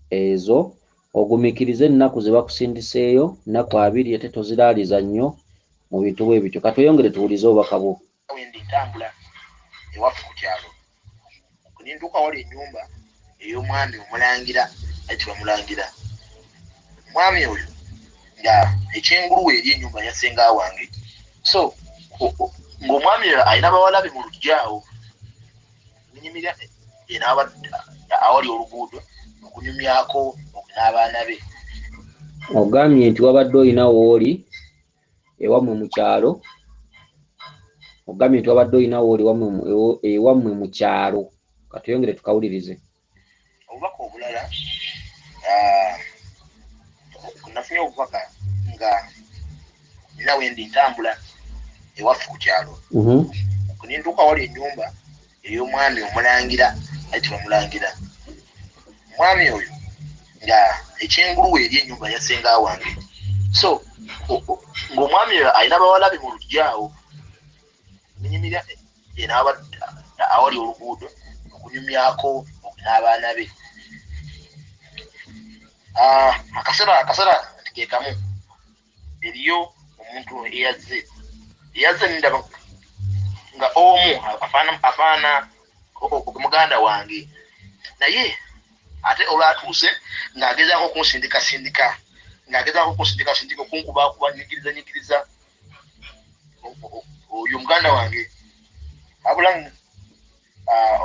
ezo, ogumiikirize ennaku ze bakusindiseeyo, nnaku 20, ate toziraaliza nnyo mu bintu bwe bityo. Katweyongere tuwulize obubaka bwo. Wendi ntambula ewaffe ku kyalo, nintuuka wali ennyumba ey'omwami omulangira ayitibwa Mulangira. Omwami oyo nga ekyengulu we eri ennyumba ya ssenga wange, so ng'omwami oyo alina bawala be mu luggya awo, ninyimirira awali oluguudo okunyumyako n'abaana be. Ogambye nti wabadde olina wooli ewammwe mu kyalo, ogambye nti wabadde olina wooli ewammwe mu kyalo, katweyongere tukawulirize. Obubaka obulala, nafunye obubaka nga nina wendi ntambula ewaffe ku kyalo, nintuuka wali ennyumba ey'omwami omulangira ayitibwa Mulangira. Omwami oyo nga ekyengulu we eri ennyumba ya ssenga wange, so ng'omwami oyo alina bawala be mu luggya awo, ninyimirira awali oluguudo okunyumyako n'abaana be. Akaseera ke kamu eriyo omuntu eyazze nindaba nga omu afaana muganda wange, naye ate olwatuuse ng'agezaako okunsindikasindika, ng'agezaako okunsindikasindika, okunkubakuba, nyigiriza nyigiriza oyo muganda wange. Abula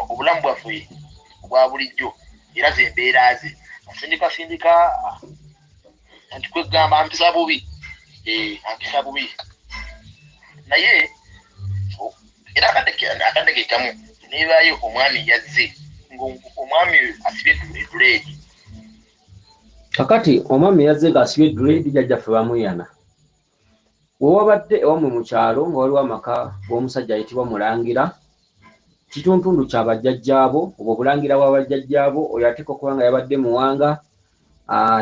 obulamu bwaffe obwa bulijjo era ze mbeera ze asindikasindika, nti kwegamba ampisa bubi, ampisa bubi. Naye era akadde ke kamu nebaayo omwami yazze ng'omwami asibye dread. Kakati omwami yazze ng'asibye dread, jjajjaffe bamweyana. We wabadde ewammwe mu kyalo nga waliwo amaka g'omusajja ayitibwa Mulangira, kituntundu kya bajjajjaabo, obwo obulangira bwa bajjajjaabo, oyo ateekwa okuba nga yabadde Muwanga,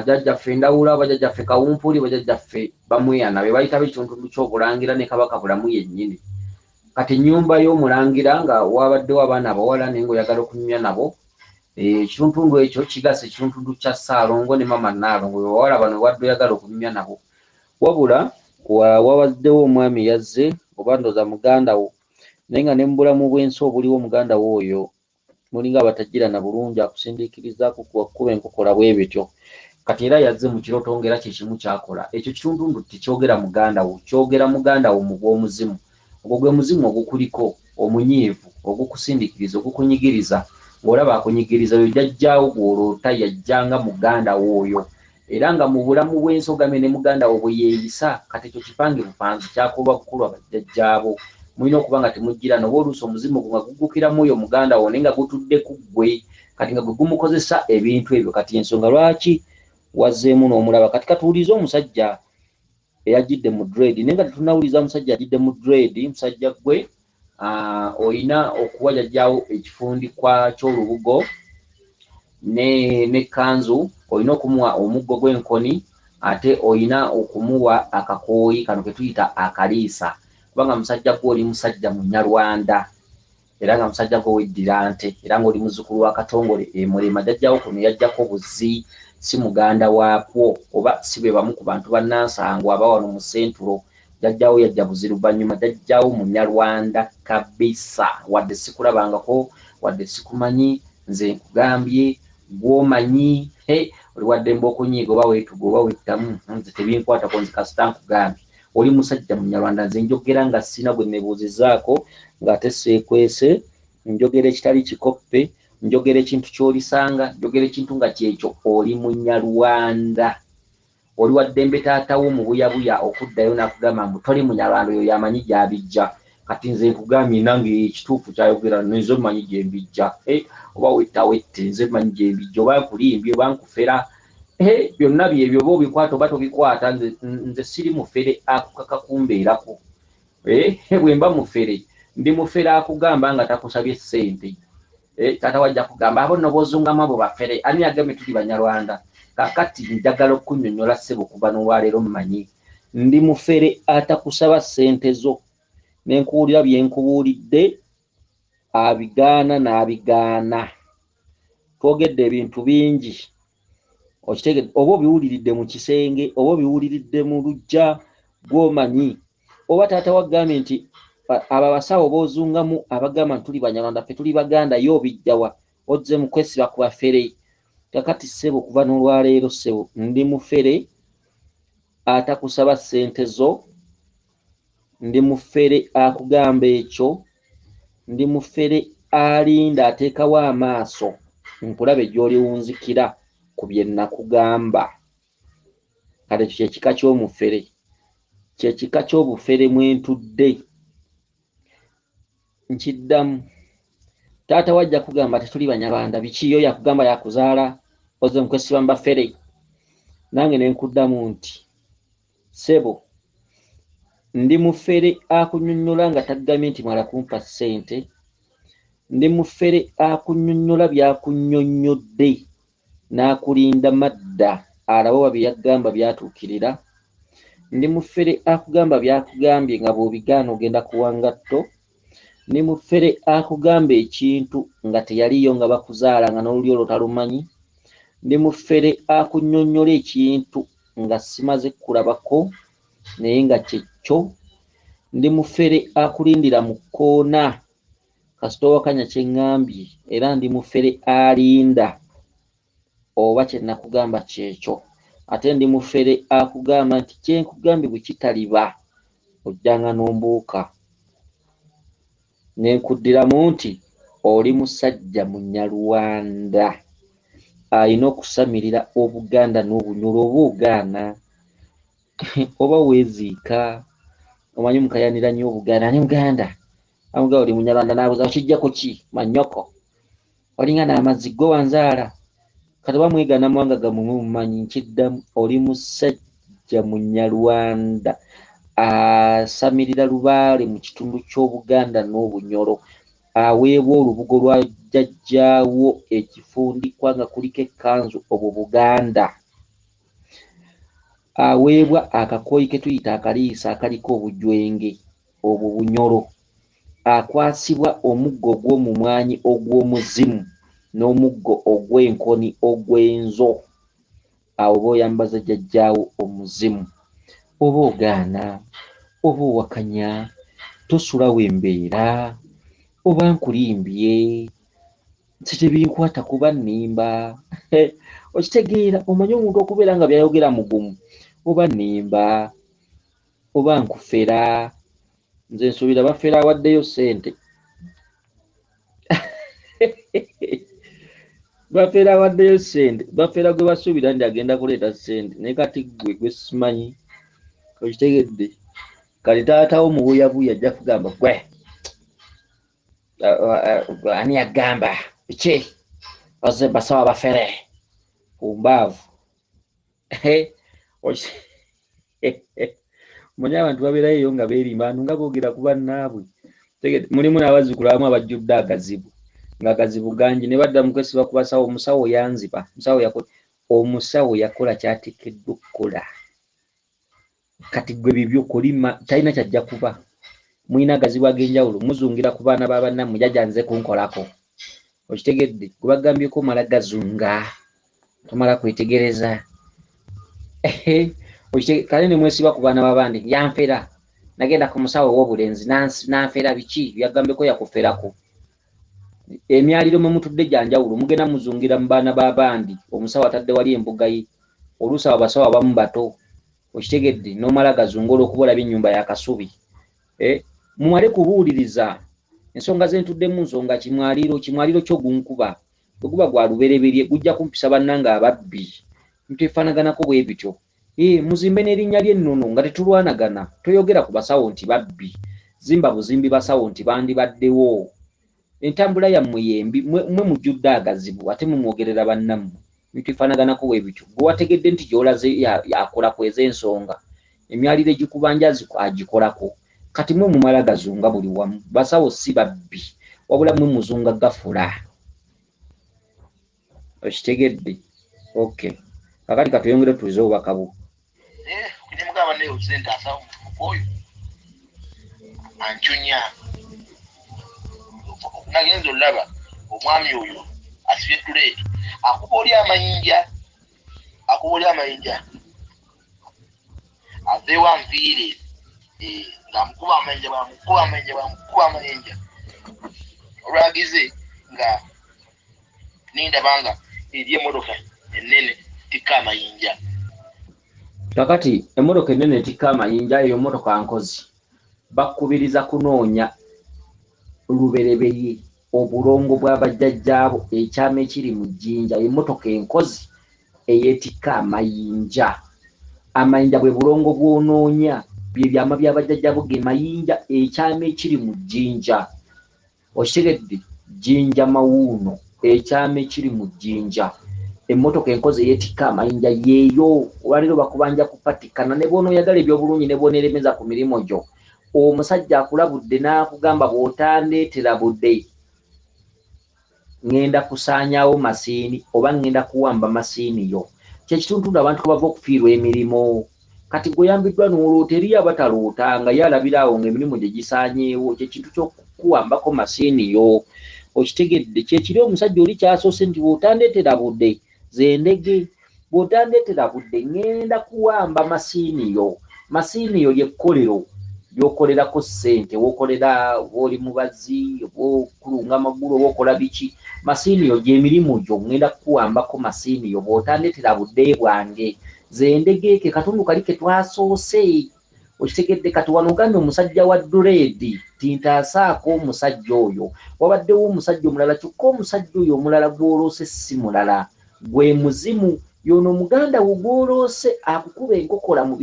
jjajjaffe Ndawula, oba jjajjaffe Kawumpuli, oba jjajjaffe Bamweyana, be bayitabo ekituntundu ky'obulangira ne Kabaka Bulamu yennyini. Kati ennyumba y'omulangira nga wabaddewo abaana abawala naye ng'oyagala okunyumya nabo, ekituntundu ekyo kigasa ekituntundu kya Ssaalongo ne Maama Nnaalongo, be bawala bano wadde oyagala okunyumya nabo. Wabula wabaddewo omwami yazze, oba ndowooza muganda wo, naye nga ne mu bulamu bw'ensi obuliwo muganda wo oyo mulinga abatagirana bulungi, akusindiikirizaako kuba enkokola bwe bityo. Kati era yazze mu kirooto ng'era kye kimu ky'akola. Ekyo kituntundu tekyogera muganda wo, kyogera muganda wo mu bw'omuzimu. Ogwo gwe muzimu ogukuliko, omunyiivu, ogukusindiikiriza, ogukunyigiriza, ng'olaba akunyigiriza oyo jjajjaawo gw'oloota yajjanga muganda wo oyo. Era nga mu bulamu bw'ensi ogambye ne muganda wo bwe yeeyisa, kati ekyo kipange bupanzi kyakolwa bukolwa bajjajjaabo. Mulina okuba nga temugirana, oba oluusi omuzimu gwo nga guggukiramu oyo muganda wo naye nga gutudde ku ggwe, kati nga gwe gumukozesa ebintu ebyo. Kati ensonga lwaki wazzeemu n'omulaba. Kati katuwulize omusajja eyajjidde mu dread, naye nga tetunnawuliza musajja ajjidde mu dread, musajja ggwe, olina okuwa jjajjaawo ekifundikwa ky'olubugo n'ekkanzu, olina okumuwa omuggo gw'enkoni, ate olina okumuwa akakooyi kano ke tuyita akaliisa, kubanga musajja gwe oli musajja Munyarwanda, era nga musajja gwe weddira nte, era ng'oli muzzukulu wa Katongole e Mulema. Jjajjaawo kuno yajjako buzi, si muganda waakwo, oba si be bamu ku bantu bannansangwa aba wano mu Ssentulo. Jjajjaawo yajja buzi luvannyuma, jjajjaawo Munyarwanda kabisa, wadde sikulabangako, wadde sikumanyi, nze nkugambye gw'omanyi, oli waddembe okunyiiga oba weetuga oba wettamu, nze tebinkwatako, nze kasita nkugambye oli musajja Munyarwanda. Nze njogera nga sina gwe neebuuzizzaako, ng'ate seekwese, njogera ekitali kikoppe, njogera ekintu ky'olisanga, njogera ekintu nga kyekyo, oli Munyarwanda. Oli waddembe taatawo mu buyabuya okuddayo n'akugamba mbu toli Munyarwanda, oyo y'amanyi gy'abijja. Kati nze nkugambye nange ekituufu ky'ayogera, nze mmanyi gye mbijja. Oba wetta wette, nze mmanyi gye mbijja, oba nkulimbye oba nkufera, byonna byebyo, oba obikwata oba tobikwata, nze siri mufere akukaka kumbeerako. Bwe mba mufere, ndi mufere akugamba nga takusabye ssente. Taata wajja kugamba abo nno b'ozungamu abo bafere, ani yagambye tuli Banyarwanda? Kaakati njagala okunnyonnyola ssebo okuva n'olwaleero mmanyi ndi mufere atakusaba ssente zo, ne nkuwulira bye nkubuulidde, abigaana n'abigaana. Twogedde ebintu bingi, okitegedde, oba obiwuliridde mu kisenge, oba obiwuliridde mu luggya, gw'omanyi. Oba taata wagambye nti abo abasawo b'ozungamu abagamba nti tuli Banyarwanda, ffe tuli Baganda, ye obijjawa, ozze mu kwesiba ku bafere. Kakati ssebo okuva n'olwaleero ssebo ndi mufere atakusaba ssente zo, ndi mufere akugamba ekyo, ndi mufere alinda ateekawo amaaso nkulabe gy'oliwunzikira ku bye nakugamba. Kale ekyo kye kika ky'omufere, kye kika ky'obufere mwe ntudde. Nkiddamu, taata wajja kugamba tetuli Banyarwanda, biki yo yakugamba yakuzaala, ozze mu kwesiba mu bafere. Nange ne nkuddamu nti ssebo ndi mufere akunnyonnyola nga tagambye nti mwala kumpa ssente, ndi mufere akunnyonnyola by'akunnyonnyodde n'akulinda madda alabe oba bye yagamba byatuukirira, ndi mufere akugamba by'akugambye nga bw'obigaana ogenda kuwa ngatto, ndi mufere akugamba ekintu nga teyaliyo nga bakuzaala nga n'olulyo olwo talumanyi, ndi mufere akunnyonnyola ekintu nga simaze kulabako naye nga kyekyo, ndi mufere akulindira mu kkoona kasita owakanya kye ŋŋambye, era ndi mufere alinda oba kye nakugamba kyekyo, ate ndi mufere akugamba nti kye nkugambye bwe kitaliba ojjanga n'ombuuka. Ne nkuddiramu nti oli musajja Munyarwanda alina okusamirira Obuganda n'Obunyoro, oba ogaana oba weeziika. Omanyi mukayanira nnyo Obuganda, ani Muganda? Amugaa oli Munyarwanda n'abuuza okijjako ki manyoko, olinga n'amazzi gwe wanzaala. Kati oba mwegaana mawanga gammwe mwe mumanyi, nkiddamu, oli musajja Munyarwanda asamirira lubaale mu kitundu ky'Obuganda n'Obunyoro, aweebwa olubugo lwa jjajjaawo ekifundikwa nga kuliko ekkanzu, obwo Buganda. Aweebwa akakooyi ke tuyita akaliisa akaliko obujwenge, obwo Bunyoro. Akwasibwa omuggo ogw'omumwanyi ogw'omuzimu n'omuggo ogw'enkoni ogw'enzo. Awo oba oyambaza jjajjaawo omuzimu, oba ogaana, oba owakanya, tosulawo embeera, oba nkulimbye, nze tebinkwata kuba nnimba. Okitegeera, omanyi omuntu okubeera nga by'ayogera mugumu, oba nnimba, oba nkufera. Nze nsuubira bafera awaddeyo ssente. Bafera awaddeyo ssente, bafera gwe basuubira nti agenda kuleeta ssente, naye kati ggwe gwe simanyi, okitegedde. Kati taata wo mubuyabuya ajja kugamba gwe ani yagamba biki oze basawo bafere pumbaavu. Omanyi abantu babeerayo eyo nga beerimba, abantu nga boogera ku bannaabwe. Mulimu n'abazzukulu abamu abajjudde agazibu, ng'agazibu gangi, ne badda mu kwesiba ku basawo. Omusawo yanziba, omusawo yakola ky'ateekeddwa okukola. Kati ggwe bibyo kolima, talina ky'ajja kuba. Mulina agazibu ag'enjawulo, muzungira ku baana ba bannammwe, jjajja nze kunkolako. Okitegedde? Gwe bagambyeko omala gazunga, tomala kwetegereza. Kale ne mwesiba ku baana b'abandi, yanfera, nagenda ku musawo ow'obulenzi nanfera biki, byagambyeko yakuferako. Emyaliro mwe mutudde gya njawulo, mugenda muzungira mu baana b'abandi, omusawo atadde wali embuga ye, oluusi abo abasawo abamu bato, okitegedde, n'omala gazunga olw'okuba olabye ennyumba ya kasubi. Mumale kubuuliriza ensonga ze ntuddemu, nsonga kimwaliro, kimwaliro kyo gunkuba, bwe guba gwa lubereberye gujja kumpisa bannange ababbi, ntefaanaganako bwe bityo. Muzimbe n'erinnya ly'ennono nga tetulwanagana, toyogera ku basawo nti babbi, zimba buzimbi basawo nti bandibaddewo. Entambula yammwe yembi, mwe mujjudde agazibu ate mumwogerera bannammwe, ntefaanaganako bwe bityo. Gwe wategedde nti gy'olaze yakola kweza ensonga, emyaliro egikubanja agikolako. Kati mwe mumala gazunga buli wamu, basawo si babbi, wabula mwe muzunga gafula. Okitegedde? Okay. Kakati katweyongere tulize obubaka bwo. Ne mugamba naye oze ntaasa oyo ancunya. Nagenze olaba omwami oyo asibye tuleeti, akuba oli amayinja, akuba oli amayinja, aveewo anviire, ng'amukuba amayinja, bwamukuba amayinja, bwamukuba amayinja. Olwagize nga nindaba nga eri emmotoka ennene tikka amayinja. Kakati emmotoka ennene etikka amayinja, eyo mmotoka nkozi. Bakubiriza kunoonya lubereberye obulongo bw'abajjajjaabo, ekyama ekiri mu jjinja, emmotoka enkozi eyeetikka amayinja. Amayinja bwe bulongo bw'onoonya, bye byama by'abajjajjaabo ge mayinja, ekyama ekiri mu jjinja. Okitegedde? Jjinja mawuuno, ekyama ekiri mu jjinja. Emmotoka enkozi eyeetikka amayinja yeeyo. Olwaleero bakubanja kupatikana, ne bw'onooyagala eby'obulungi ne bw'oneeremeza ku mirimu gyo. Omusajja akulabudde n'akugamba bw'otandeetera budde, ŋŋenda kusaanyaawo masiini oba ŋŋenda kuwamba masiini yo. Kye kitundutundu abantu kwe bava okufiirwa emirimu. Kati gwe oyambiddwa n'oloota, eriyo abataloota nga ye alabira awo ng'emirimu gye gisaanyeewo. Kye kintu ky'okukuwambako masiini yo. Okitegedde? Kye kiri omusajja oli ky'asoose nti bw'otandeetera budde, ze ndege, bw'otandeetera budde ŋŋenda kuwamba masiini yo. Masiini yo ly'ekkolero ly'okolerako ssente, w'okolera oba oli mubazzi, oba okulunga amagulu, oba okola biki. Masiini yo gy'emirimu gyo, ŋŋenda kukuwambako masiini yo bw'otandeetera budde bwange. Ze ndege ke katundu kali ke twasoose. Okitegedde? Kati wano ogambye omusajja wa dureedi tintaasaako omusajja oyo. Wabaddewo omusajja omulala, kyokka omusajja oyo omulala gw'oloose si mulala, gwe muzimu. Yono muganda wo gw'oloose akukuba enkokola mu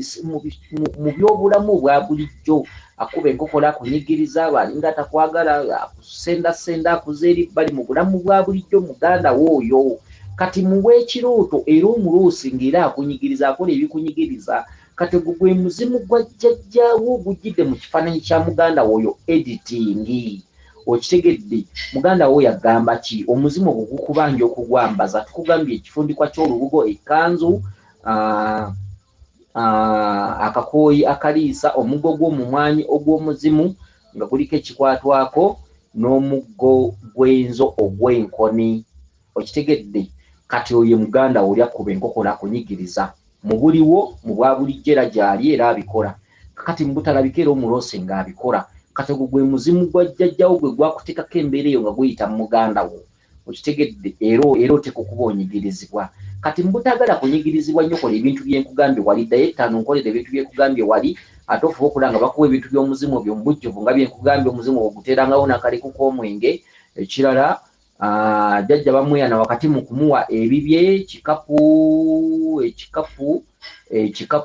byobulamu obwa bulijjo, akuba enkokola, akunyigiriza, abalinga atakwagala, akusendasenda, akuza eri bbali mu bulamu bwa bulijjo muganda wo oyo. Kati muwe ekirooto era omuloose ng'era akunyigiriza, akola ebikunyigiriza. Kati ogwo gwe muzimu gwa jjajjaawo ogujjidde mu kifaananyi kya muganda wo oyo editing. Okitegedde? Muganda wo yagamba ki? Omuzimu ogwo gukubanja okugwambaza. Tukugambye ekifundikwa ky'olubugo, ekkanzu, akakooyi akaliisa, omuggo gw'omumwanyi ogw'omuzimu nga guliko ekikwatwako, n'omuggo gw'enzo ogw'enkoni. Okitegedde? Kati oyo muganda wo oli akuba enkokola, akunyigiriza mu buliwo, mu bwa bulijjo era gy'ali era abikola. Kati mu butalabika era omuloose ng'abikola. Kati ogwo gwe muzimu gwa jjajjawo gwe gwakuteekako embeera eyo nga guyita mu muganda wo. Okitegedde? Era oteekwa okuba onyigirizibwa. Kati mu butaagala kunyigirizibwa nnyo, kola ebintu bye nkugambye wali, ddayo ettaano nkolera ebintu bye nkugambye wali, ate ofuba okulaba nga bakuwa ebintu by'omuzimu ebyo mu bujjuvu nga bye nkugambye. Omuzimu oguteerangawo n'akaleku k'omwenge. Ekirala, jjajja bamweyana wakati mu kumuwa ebibye, ekikapu,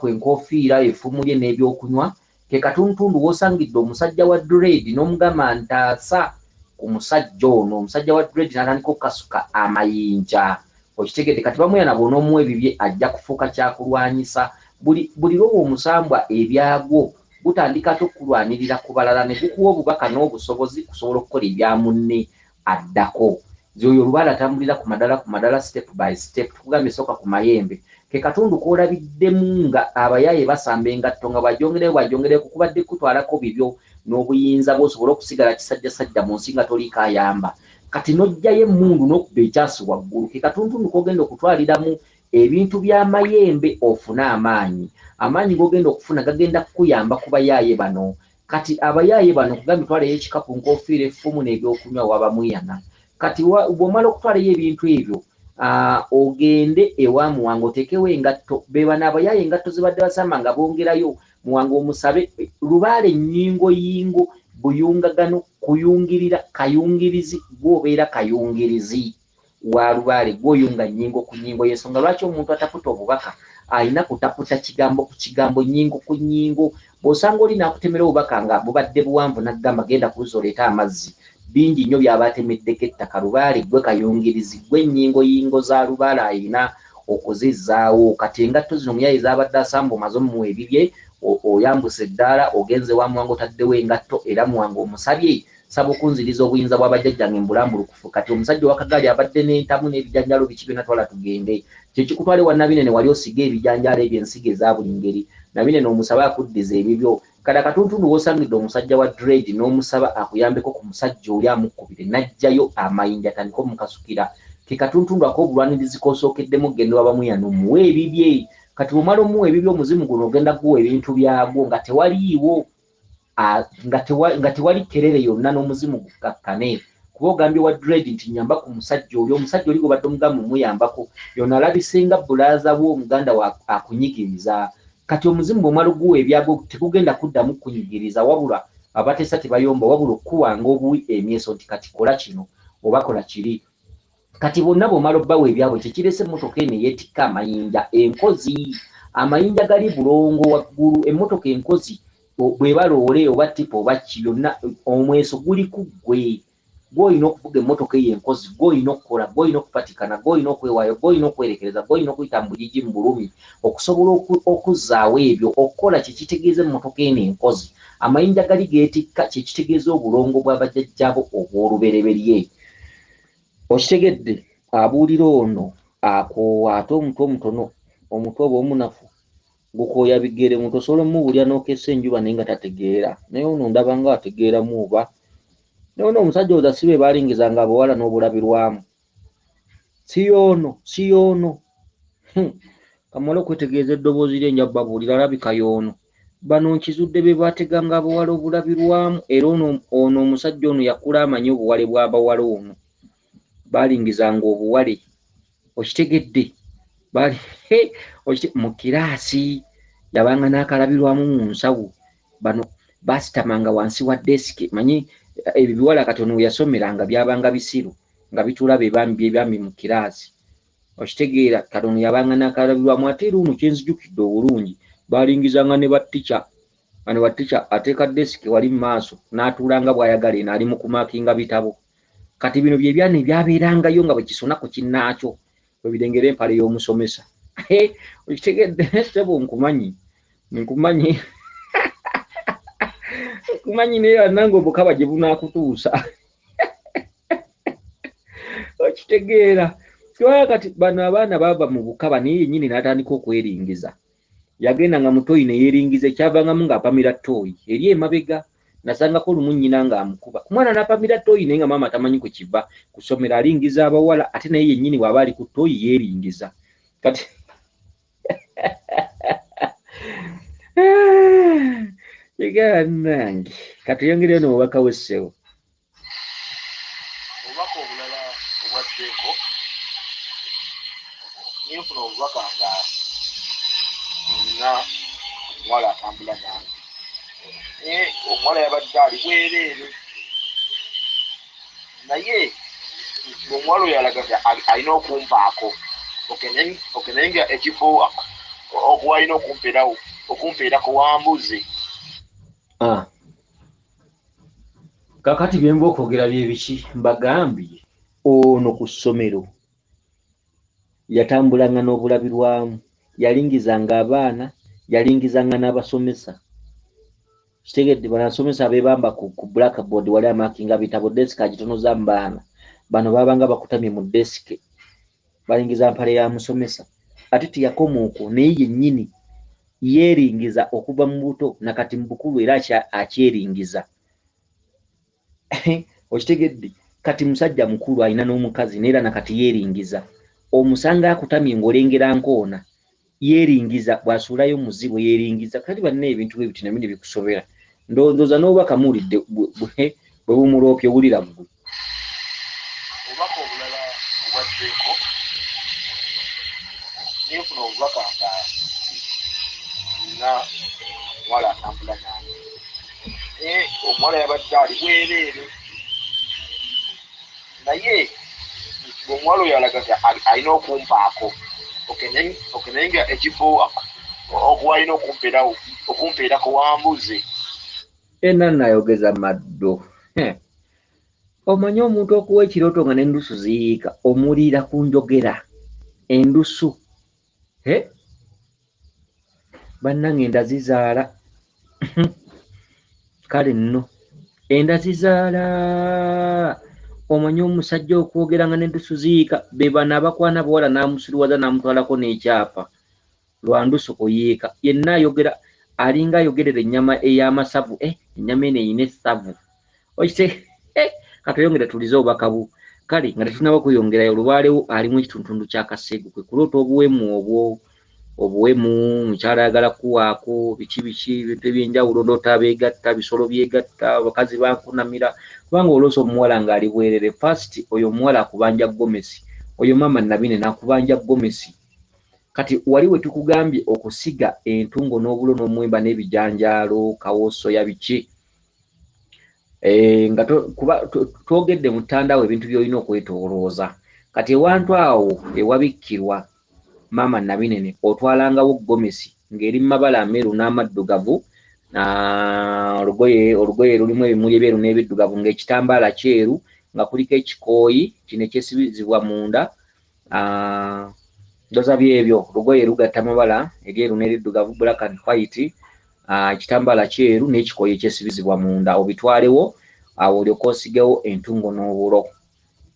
enkoofiira, effumu lye n'ebyokunywa. Ke katundutundu w'osangidde omusajja wa dread n'omugamba ntaasa ku musajja ono. Omusajja wa dread n'atandika okukasuka amayinja. Okitegedde? Kati bamweyana bw'onoomuwa ebibye ajja kufuuka kyakulwanyisa. Buli lwowa omusambwa ebyagwo gutandika ate okukulwanirira ku balala, ne gukuwa obubaka n'obusobozi kusobola okukola ebya munne addako. Nze oyo olubaale atambulira ku madala ku madala, step by step. Tukugambye sooka ku mayembe, ke katundu k'olabiddemu nga abayaaye basamba engatto nga bw'agyongereyo bw'agyongereyo kukubadde kutwalako bibyo n'obuyinza bw'osobola okusigala kisajjasajja mu nsi nga toliiko ayamba. Kati n'oggyayo emmundu n'okuba ekyasi waggulu, ke katundutundu k'ogenda okutwaliramu ebintu by'amayembe ofune amaanyi. Amaanyi g'ogenda okufuna gagenda kukuyamba ku bayaaye bano. Kati abayaaye bano kugambye twalayo ekikapu, nkoofiira, effumu n'ebyokunywa wabamweyana. Kati bw'omala okutwalayo ebintu ebyo, ogende ewa Muwanga oteekewo engatto. Be bano abayaaye engatto ze badde basamba nga bongerayo. Muwanga omusabe lubaale nnyingo yingo buyungagano kuyungirira kayungirizi, gw'obeera kayungirizi wa lubaale, gw'oyunga nnyingo ku nnyingo. Y'ensonga lwaki omuntu ataputa obubaka alina kutaputa kigambo ku kigambo, nnyingo ku nnyingo. Bw'osanga oli n'akutemera obubaka nga bubadde buwanvu n'agamba genda ku luzzi oleete amazzi, bingi nnyo by'aba atemeddeko ettaka. Lubaale gwe kayungirizi, gwe nnyingo yingo za lubaale alina okuzizzaawo. Kati engatto zino omuyaye z'abadde asamba omaze omuwa ebibye, oyambuse eddaala, ogenze wa Muwanga otaddewo engatto, era Muwanga omusabye saba okunziriza obuyinza bw'abajjajjange mu bulambulukufu. Kati omusajja ow'akagaali abadde n'entamu n'ebijanjaalo biki byonna, twala tugende. Kyekikutwale wa Nabinene wali osiga ebijanjaalo ebyo, ensigo eza buli ngeri. Nabinene omusabe akuddiza ebibyo. Kati akatuntundu w'osangidde omusajja wa dread n'omusaba akuyambeko ku musajja oli amukkubire n'aggyayo amayinja atandike omukasukira, ke katuntundu ak'obulwanirizi k'osookeddemu okugenda ewa Bamweyana omuwe ebibye. Kati bw'omala omuwa ebibye, omuzimu guno ogenda kuguwa ebintu byagwo nga tewaliiwo, nga tewali kerere yonna, n'omuzimu gukkakkane. Kuba ogambye wa dread nti nyamba ku musajja oli, omusajja oli gw'obadde omugamba omuyambako yono alabise nga bulaaza wo, omuganda akunyigiriza. Kati omuzimu bw'omala oguwa ebyagwo tegugenda kuddamu kukunyigiriza, wabula abateesa tebayomba, wabula okukuwanga obuwi emyeso nti kati kola kino oba kola kiri. Kati bonna bw'omala obbawa ebyabwe, kyekirese emmotoka eno eyeetikka amayinja enkozi. Amayinja gali bulongo waggulu, emmotoka enkozi bw'eba loole oba tipa oba ki byonna, omweso guli ku ggwe. Gw'olina okuvuga emmotoka eyo enkozi, gw'olina okukola, gw'olina okupatikana, gw'olina okwewaayo, gw'olina okwerekereza, gw'olina okuyita mu bugigi mu bulumi okusobola okuzzaawo ebyo. Okukola kyekitegeeza emmotoka eno enkozi, amayinja gali geetikka, kyekitegeeza obulongo bw'abajjajjaabo obw'olubereberye. Okitegedde? Abuulira ono akoowa, ate omutwe omutono, omutwe oba omunafu gukooya bigere. Omuntu osobola omubuulira n'okeesa enjuba naye nga tategeera, naye ono ndaba nga ategeeramu. Oba naye ono omusajja oza si be baalingizanga abawala n'obulabirwamu, si y'ono, si y'ono. Kamale okwetegereza eddoboozi lye nja babuulira, alabika y'ono. Bano nkizudde be baateganga abawala obulabirwamu, era ono omusajja ono yakula amanyi obuwale bw'abawala. Ono baalingizanga obuwale, okitegedde? Mu kiraasi yabanga n'akalabirwamu mu nsawo. Bano baasitamanga wansi wa desiki. Manyi ebyo biwala kati ono we yasomeranga byabanga bisiru nga bituula bebyambi mu kiraasi. Okitegeera? Katono yabanga nakalabirwamu. Ate era ono kyenzijukidde obulungi, balingizanga ne batica bano. Batica ateeka desiki wali mu maaso n'atuula nga bw'ayagala, eno ali mu kumakinga bitabo. Kati bino bye byana ebyabeerangayo nga bwe kisona ku kinnaakyo, bwe birengera empale y'omusomesa. Okitegedde, ssebo? Nkumanyi, nkumanyi, nkumanyi, naye bannange obukaba gye bunaakutuusa. Okitegeera? Kubanga kati bano abaana bava mu bukaba, naye yennyini n'atandika okweringiza. Yagenda nga mutoyi ne yeeringiza, ekyavangamu ng'apamira ttooyi eri emabega. Nasangako olumu nnyina ng'amukuba omwana n'apamira ttooyi, naye nga maama tamanyi kwe kiva. Ku ssomero alingiza abawala, ate naye yennyini bw'aba ali ku ttooyi yeeringiza. Kati nange katuyongereyo n'obubaka w'essebo. Obubaka obulala obwazzeeko, nenfuna obubaka nga nina omuwala atambula nange, naye omuwala yabadde ali bwereere, naye omuwala oyo alaga nti alina okumpaako. Okay, naye nga ekifo okuwalina okumpeerawo, okumpeerako wambuze. Ah. Kakati byenva okwogera bye biki? Mbagambye ono ku ssomero yatambulanga n'obulabirwamu, yalingizanga abaana, yalingizanga n'abasomesa. Kitegedde? Bano abasomesa abeebamba ku blackboard wali amakinga bitabo, desiki agitonoza mu baana. Bano babanga bakutamye mu desiki, balingiza mpale ya musomesa. Ate teyakoma okwo, naye yennyini yeeringiza okuva mu buto nakati mu bukulu, era akyeringiza. Okitegedde? Kati musajja mukulu, alina n'omukazi, naye era nakati yeeringiza. Omusanga akutamye ng'olengera nkoona, yeeringiza, bw'asuulayo muzibu yeeringiza. Kati banna, ebintu bwe biti nabyo ne bikusobera. Ndowooza n'obubaka muwulidde bwe bumuloopye. Wulira ggwe. Obubaka obulala obwazzeeko, nenfuna obubaka nga nina omuwala atambula nange, naye omuwala yabadde ali bwereere, naye omuwala oyo alaga nti alina okumpaako. Okay, naye nga ekifo okuwalina okumpeerawo, okumpeerako wambuze. Ena nayogeza maddo. Omanyi omuntu okuwa ekirooto nga n'endusu ziyiika, omuliira ku njogera endusu. Bannange, enda zizaala. Kale nno enda zizaala. Omanyi omusajja okwogera nga n'endusu ziyiika, be bano abakwana bawala n'amusiriwaza n'amutwalako n'ekyapa lwa ndusu kuyiika. Yenna ayogera alinga ayogerera ennyama ey'amasavu. Ennyama eno eyina essavu. Okite katweyongere tulize obubaka bu. Kale nga tetunaba kweyongerayo, lubaalewo alimu ekituntundu kya kaseegu, kwe kuloota obuwemu obwo, obuwemu, mukyala ayagala kuwaako biki biki, ebintu ebyenjawulo. Ndoota abeegatta, bisolo byegatta, abakazi bankunamira. Kubanga oloosa omuwala ng'ali bwerere, first oyo omuwala akubanja gomesi. Oyo maama Nabine nakubanja gomesi. Kati wali we tukugambye okusiga entungo n'obulo n'omuwemba n'ebijanjaalo, kawo, soya, biki, nga kuba twogedde mu ttandaawo ebintu by'olina okwetoolooza. Kati ewantu awo ewabikkirwa maama Nabinene, otwalangawo gomesi ng'eri mu mabala ameeru n'amaddugavu, olugoye lulimu ebimuli ebyeru n'ebiddugavu, ng'ekitambaala kyeru, nga kuliko ekikooyi kino ekyesibizibwa munda. Ndoza byebyo. Olugoye lugatta amabala eryeru n'eriddugavu, black and white, ekitambaala kyeru n'ekikooyi ekyesibizibwa munda, obitwalewo awo olyoke osigewo entungo n'obulo.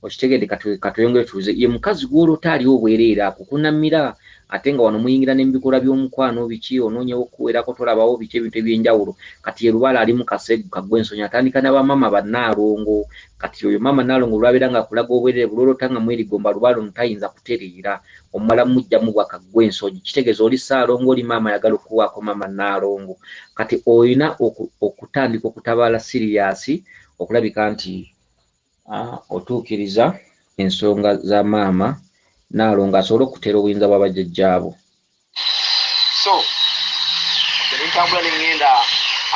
Okitegedde? Katweyongere tuuze. Ye mukazi gw'olota ali obwereere akukunamira, ate nga wano muyingira n'emubikolwa by'omukwano, biki, onoonyewo okuweerako, tolabawo, biki, ebintu ebyenjawulo. Kati ye lubaale ali mu kaseegu kaggwa ensonyi, atandika n'abamaama bannaalongo. Kati oyo maama naalongo olwabeera nga akulaga obwerere, bulolota nga mwerigomba, lubaale ono tayinza kutereera, omumala mujjamu bwakaggwa ensonyi. Kitegeeza oli saalongo, oli maama ayagala okuwaako maama naalongo. Kati olina okutandika okutabaala serious okulabika nti otuukiriza ensonga za maama naalongo, asobole okuteera obuyinza bw'abajjajjaabo. So nentambula neŋŋenda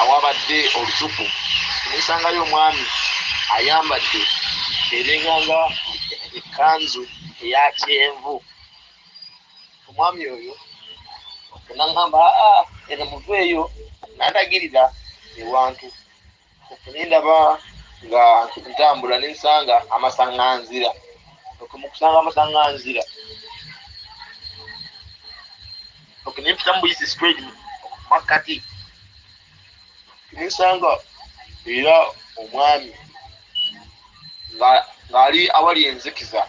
awabadde olusuku, nesangayo omwami ayambadde eringanga ekkanzu eya kyenvu. Omwami oyo naŋŋamba, aa, eno muveeyo, nandagirira ewantu. Nendaba nga ntambula nensanga amasaŋŋanzira. Mukusanga amasaŋŋanzira, nempita mubuyisi straight makkati, nensanga era omwami ng'ali awali enzikiza.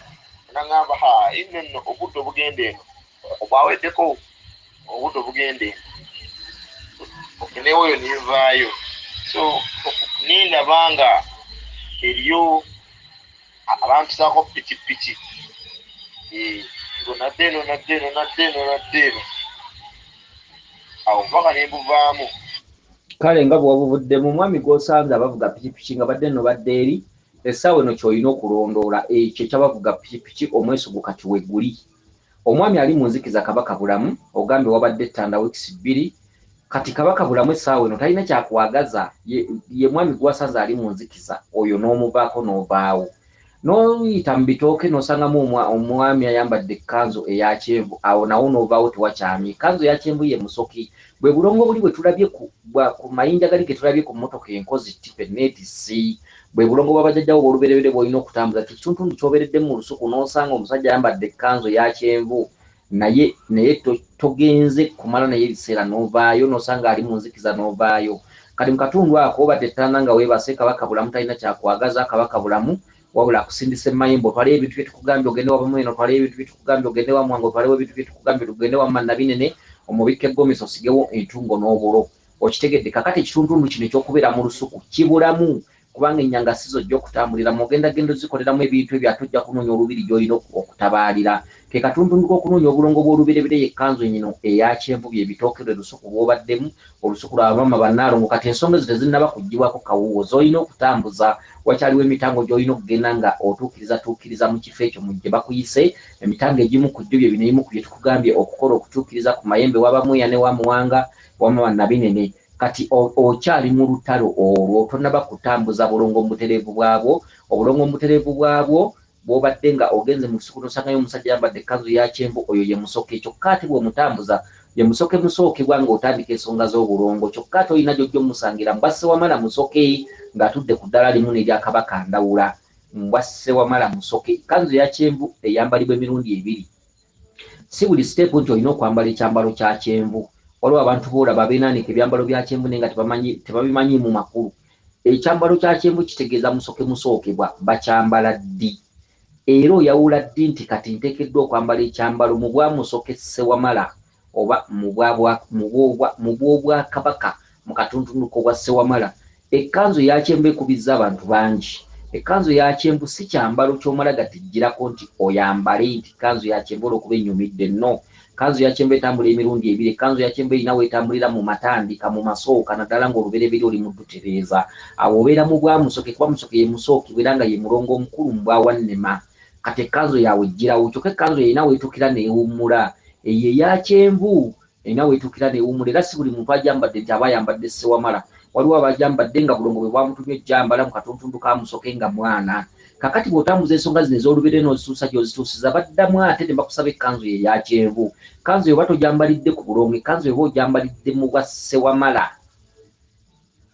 Naŋŋamba, ha, ino nno obudde obugenda eno obwaweddeko, obudde obugenda eno. Newoyo nenvaayo. So nendaba nga eriyo abampisaako pikipiki, ngo nadde eno, nadde eno, nadde eno, nadde eno, awo mpaka nembuvaamu. Kale nga bwewabuvuddemu, omwami gw'osanze abavuga pikipiki nga badde nno badde eri, essaawa eno ky'olina okulondoola ekyo ekyabavuga pikipiki, omweso gu kati weguli. Omwami ali mu nzikiza, Kabaka Bulamu, ogambye wabadde ettanda weeks 2. Kati Kabaka Bulamu essaawa eno talina kyakwagaza. Ye mwami gwasanze ali mu nzikiza oyo, n'omuvaako n'ovaawo, n'oyita mu bitooke, n'osangamu omwami ayambadde ekkanzu eya kyenvu. Awo nawo n'ovaawo, tewakyamye. Ekkanzu eya kyenvu ye musoki, bwe bulongo buli bwe tulabye ku mayinja gali ge tulabye ku mmotoka enkozi tipe neetisi. Bwe bulongo bw'abajjajjawo bw'olubereberye bw'olina okutambuza. Kituntundu ky'obeereddemu mu lusuku, n'osanga omusajja ayambadde ekkanzu eya kyenvu, naye togenze kumala naye ebiseera, n'ovaayo, n'osanga ali mu nzikiza, n'ovaayo. Kati mu katundu ako obadde ettanda nga weebase, Kabaka Bulamu talina kyakwagaza. Kabaka Bulamu wabula akusindisa emayembe, otwaleyo ebintu bye tukugambye, ogende wabamu eno, otwaleyo ebintu bye tukugambye, ogende wa Mwanga, otwalewo ebintu bye tukugambye, tugende wamma Nabinene, omubikka eggomesi, osigewo entungo n'obulo. Okitegedde? Kakati ekituntundu kino ekyokubeera mu lusuku kibulamu, kubanga ennyanga si zojja okutambuliramu, ogenda genda ozikoleramu ebintu ebyo, ate ojja kunoonya olubiri gy'olina okutabaalira. Ke katuntundu k'okunoonya obulongo bw'olubereberye, y'ekkanzu eno eya kyenvu, bye bitooke, lwe lusuku lw'obaddemu, olusuku lwa bamaama bannaalongo. Kati ensonga ezo tezinnaba kuggyibwako kawuwo, z'olina okutambuza. Wakyaliwo emitango gy'olina okugenda nga otuukiriza tuukiriza mu kifo ekyo mu gye bakuyise. Emitango egimu ku gyo bye bino ebimu ku bye tukugambye okukola, okutuukiriza ku mayembe w'Abamweya ne wa Muwanga wamma Nabinene. Kati okyali mu lutalo olwo, tonnaba kutambuza bulongo mu butereevu bwabwo. Obulongo mu butereevu bwabwo bw'obadde nga ogenze mu lusuku, n'osangayo omusajja ayambadde ekkanzu ya kyenvu, oyo ye musoke. Kyokka ate bw'omutambuza, ye musoke musookebwa ng'otandika ensonga z'obulongo. Kyokka ate olina gy'ojja omusangira mbwa Ssewamala Musoke ng'atudde ku ddala limu n'erya Kabaka Ndawula. Mbwa Ssewamala Musoke, ekkanzu ya kyenvu eyambalibwa emirundi ebiri. Si buli siteepu nti olina okwambala ekyambalo kya kyenvu. Waliwo abantu boolaba beenaanika ebyambalo bya kyenvu, naye nga tebabimanyi mu makulu. Ekyambalo kya kyenvu kitegeeza musoke musookebwa. Bakyambala ddi era oyawula ddi nti kati nteekeddwa okwambala ekyambalo mu bwa Musoke Ssewamala oba mu bw'obwakabaka mu katuntundu k'obwa Ssewamala? Ekkanzu eya kyenvu ekubizza abantu bangi. Ekkanzu eya kyenvu si kyambalo ky'omala gatijjirako nti oyambale nti kkanzu ya kyenvu olw'okuba ennyumidde. No, kkanzu ya kyenvu etambula emirundi ebiri. Ekkanzu ya kyenvu erina weetambulira mu matandika, mu masooka, naddala ng'olubereberye oli mu ddutereeza. Awo obeera mu bwa Musoke, kuba Musoke ye musookebwa era nga ye mulongo omukulu mu bwa Wannema. Kati ekkanzu yawe ejjirawo. Kyokka ekkanzu erina weetuukira n'ewummula. Eyo eya kyenvu erina weetuukira n'ewummula, era si buli muntu agyambadde nti aba ayambadde Ssewamala. Waliwo abagyambadde nga bulongo bwe bwamutumye ojjambala mu katuntundu ka Musoke nga mwana. Kakati bw'otambuza ensonga zino ez'olubeere n'ozituusa gy'ozituusiza, baddamu ate ne bakusaba ekkanzu ye eya kyenvu. Kkanzu oba togyambalidde ku bulongo, ekkanzu oba ogyambalidde mu bwa Ssewamala.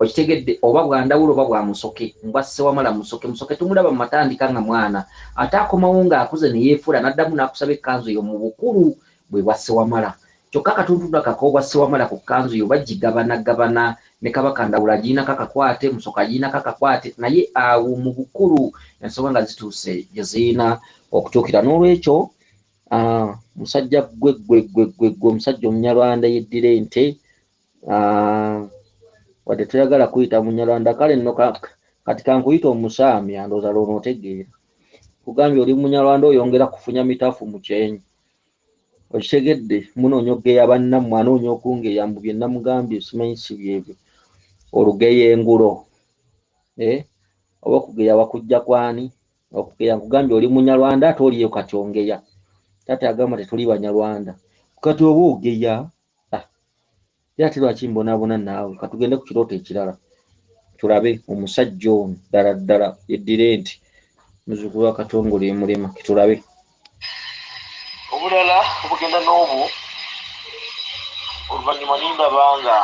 Okitegedde? Oba bwa Ndawula oba bwa Musoke, mbwa Ssewamala Musoke. Musoke tumulaba mu matandika nga mwana, ate akomawo ng'akuze ne yeefuula, n'addamu n'akusaba ekkanzu eyo mu bukulu bwe bwa Ssewamala. Kyokka akatuntundu akak'obwa Ssewamala ku kkanzu eyo bagigabanagabana, ne Kabaka Ndawula agirinako akakwate, Musoke agirinako akakwate, naye awo mu bukulu ensonga nga zituuse gye zirina okutuukira. N'olwekyo musajja gwe gwe gwe gwe gwe omusajja Omunyarwanda yeddira ente, wadde toyagala kuyita Munyarwanda, kale nno kati kankuyita omusaamya, ndowooza lw'onootegeera. Kugambye oli Munyarwanda, oyongera kufunya mitafu mu kyenyi. Okitegedde? Munoonya okugeya bannammwe, anoonya okungeya mbu bye namugambye simanyi si byebyo. Olugeya engulo, oba okugeya wakujja kwani? Okugeya nkugambye oli Munyarwanda, ate oliyo kati ongeya. Taata agamba tetuli Banyarwanda. Kati oba ogeya, ate lwaki mbonaabona naawe? Katugende ku kirooto ekirala tulabe omusajja ono ddala ddala yeddira enti, muzzukulu wa Katongole Emulema. Kitulabe. Obulala Obugenda n'obwo oluvannyuma nindaba nga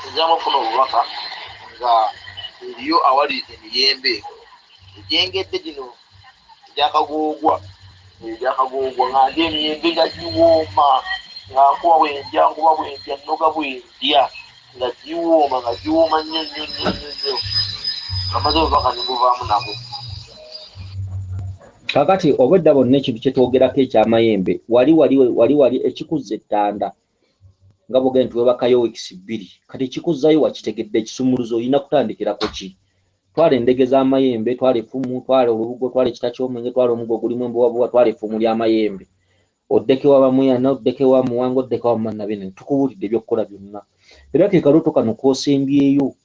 nziramu okufuna obubaka nga eriyo awali emiyembe egyengedde gino egyakagoogwa, egyakagoogwa, nga ndya emiyembe nga giwooma, nga nkuba bwendya, nkuba bwendya, nnoga bwendya, nga giwooma, nga giwooma nnyo nnyo nnyo nnyo nnyo. Nga maze obubaka ne mbuvaamu nabwo. Kakati obwedda bonna ekintu kye twogerako ekyamayembe, wali wali wali wali ekikuzza ettanda nga bwogenda nti webakayo weeks 2, kati ekikuzzayo wakitegedde, ekisumuluzo olina kutandikirako ki? Twala endege z'amayembe, twala effumu, twala olubugo, twala ekita ky'omwenge, twala omugo ogulimu embuwabuwa, twala effumu ly'amayembe, oddeke wa Bamuyana, oddeke wa Muwanga, oddeke wa Mannabene, tukubuulidde ebyokukola byonna. Era ke kalooto kano k'osembyeyo,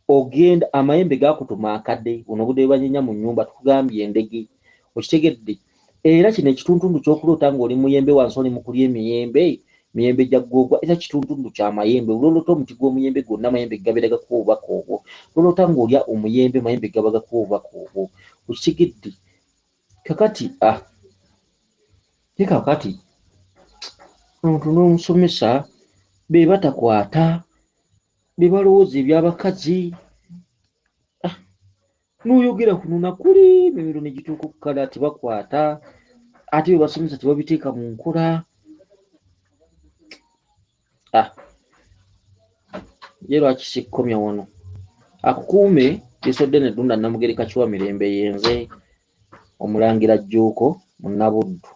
ogenda amayembe gakutuma akadde, buno obudde bwe banyenya mu nnyumba, tukugambye endege, okitegedde. Era kino ekituntundu ky'okuloota ng'oli muyembe wansi oli mu kulya emiyembe, miyembe gya ggoogwa, era kituntundu kya mayembe. Olwoloota omuti gw'omuyembe gwonna amayembe gabeera gakuwa obubaka obwo. Olwoloota ng'olya omuyembe, mayembe gaba gakuwa obubaka obwo, okitegedde. Kakati ye kakati omuntu n'omusomesa be batakwata, be balowooza eby'abakazi. N'oyogera kuno na kuli, emimiro ne gituuka okukala tebakwata, ate bye basomesa tebabiteeka mu nkola. Ye lwaki sikkomya wano? Akukuume Lisodde ne Ddunda Namugereka Kiwa Mirembe, yenze Omulangira Jjuuko Munnabuddu.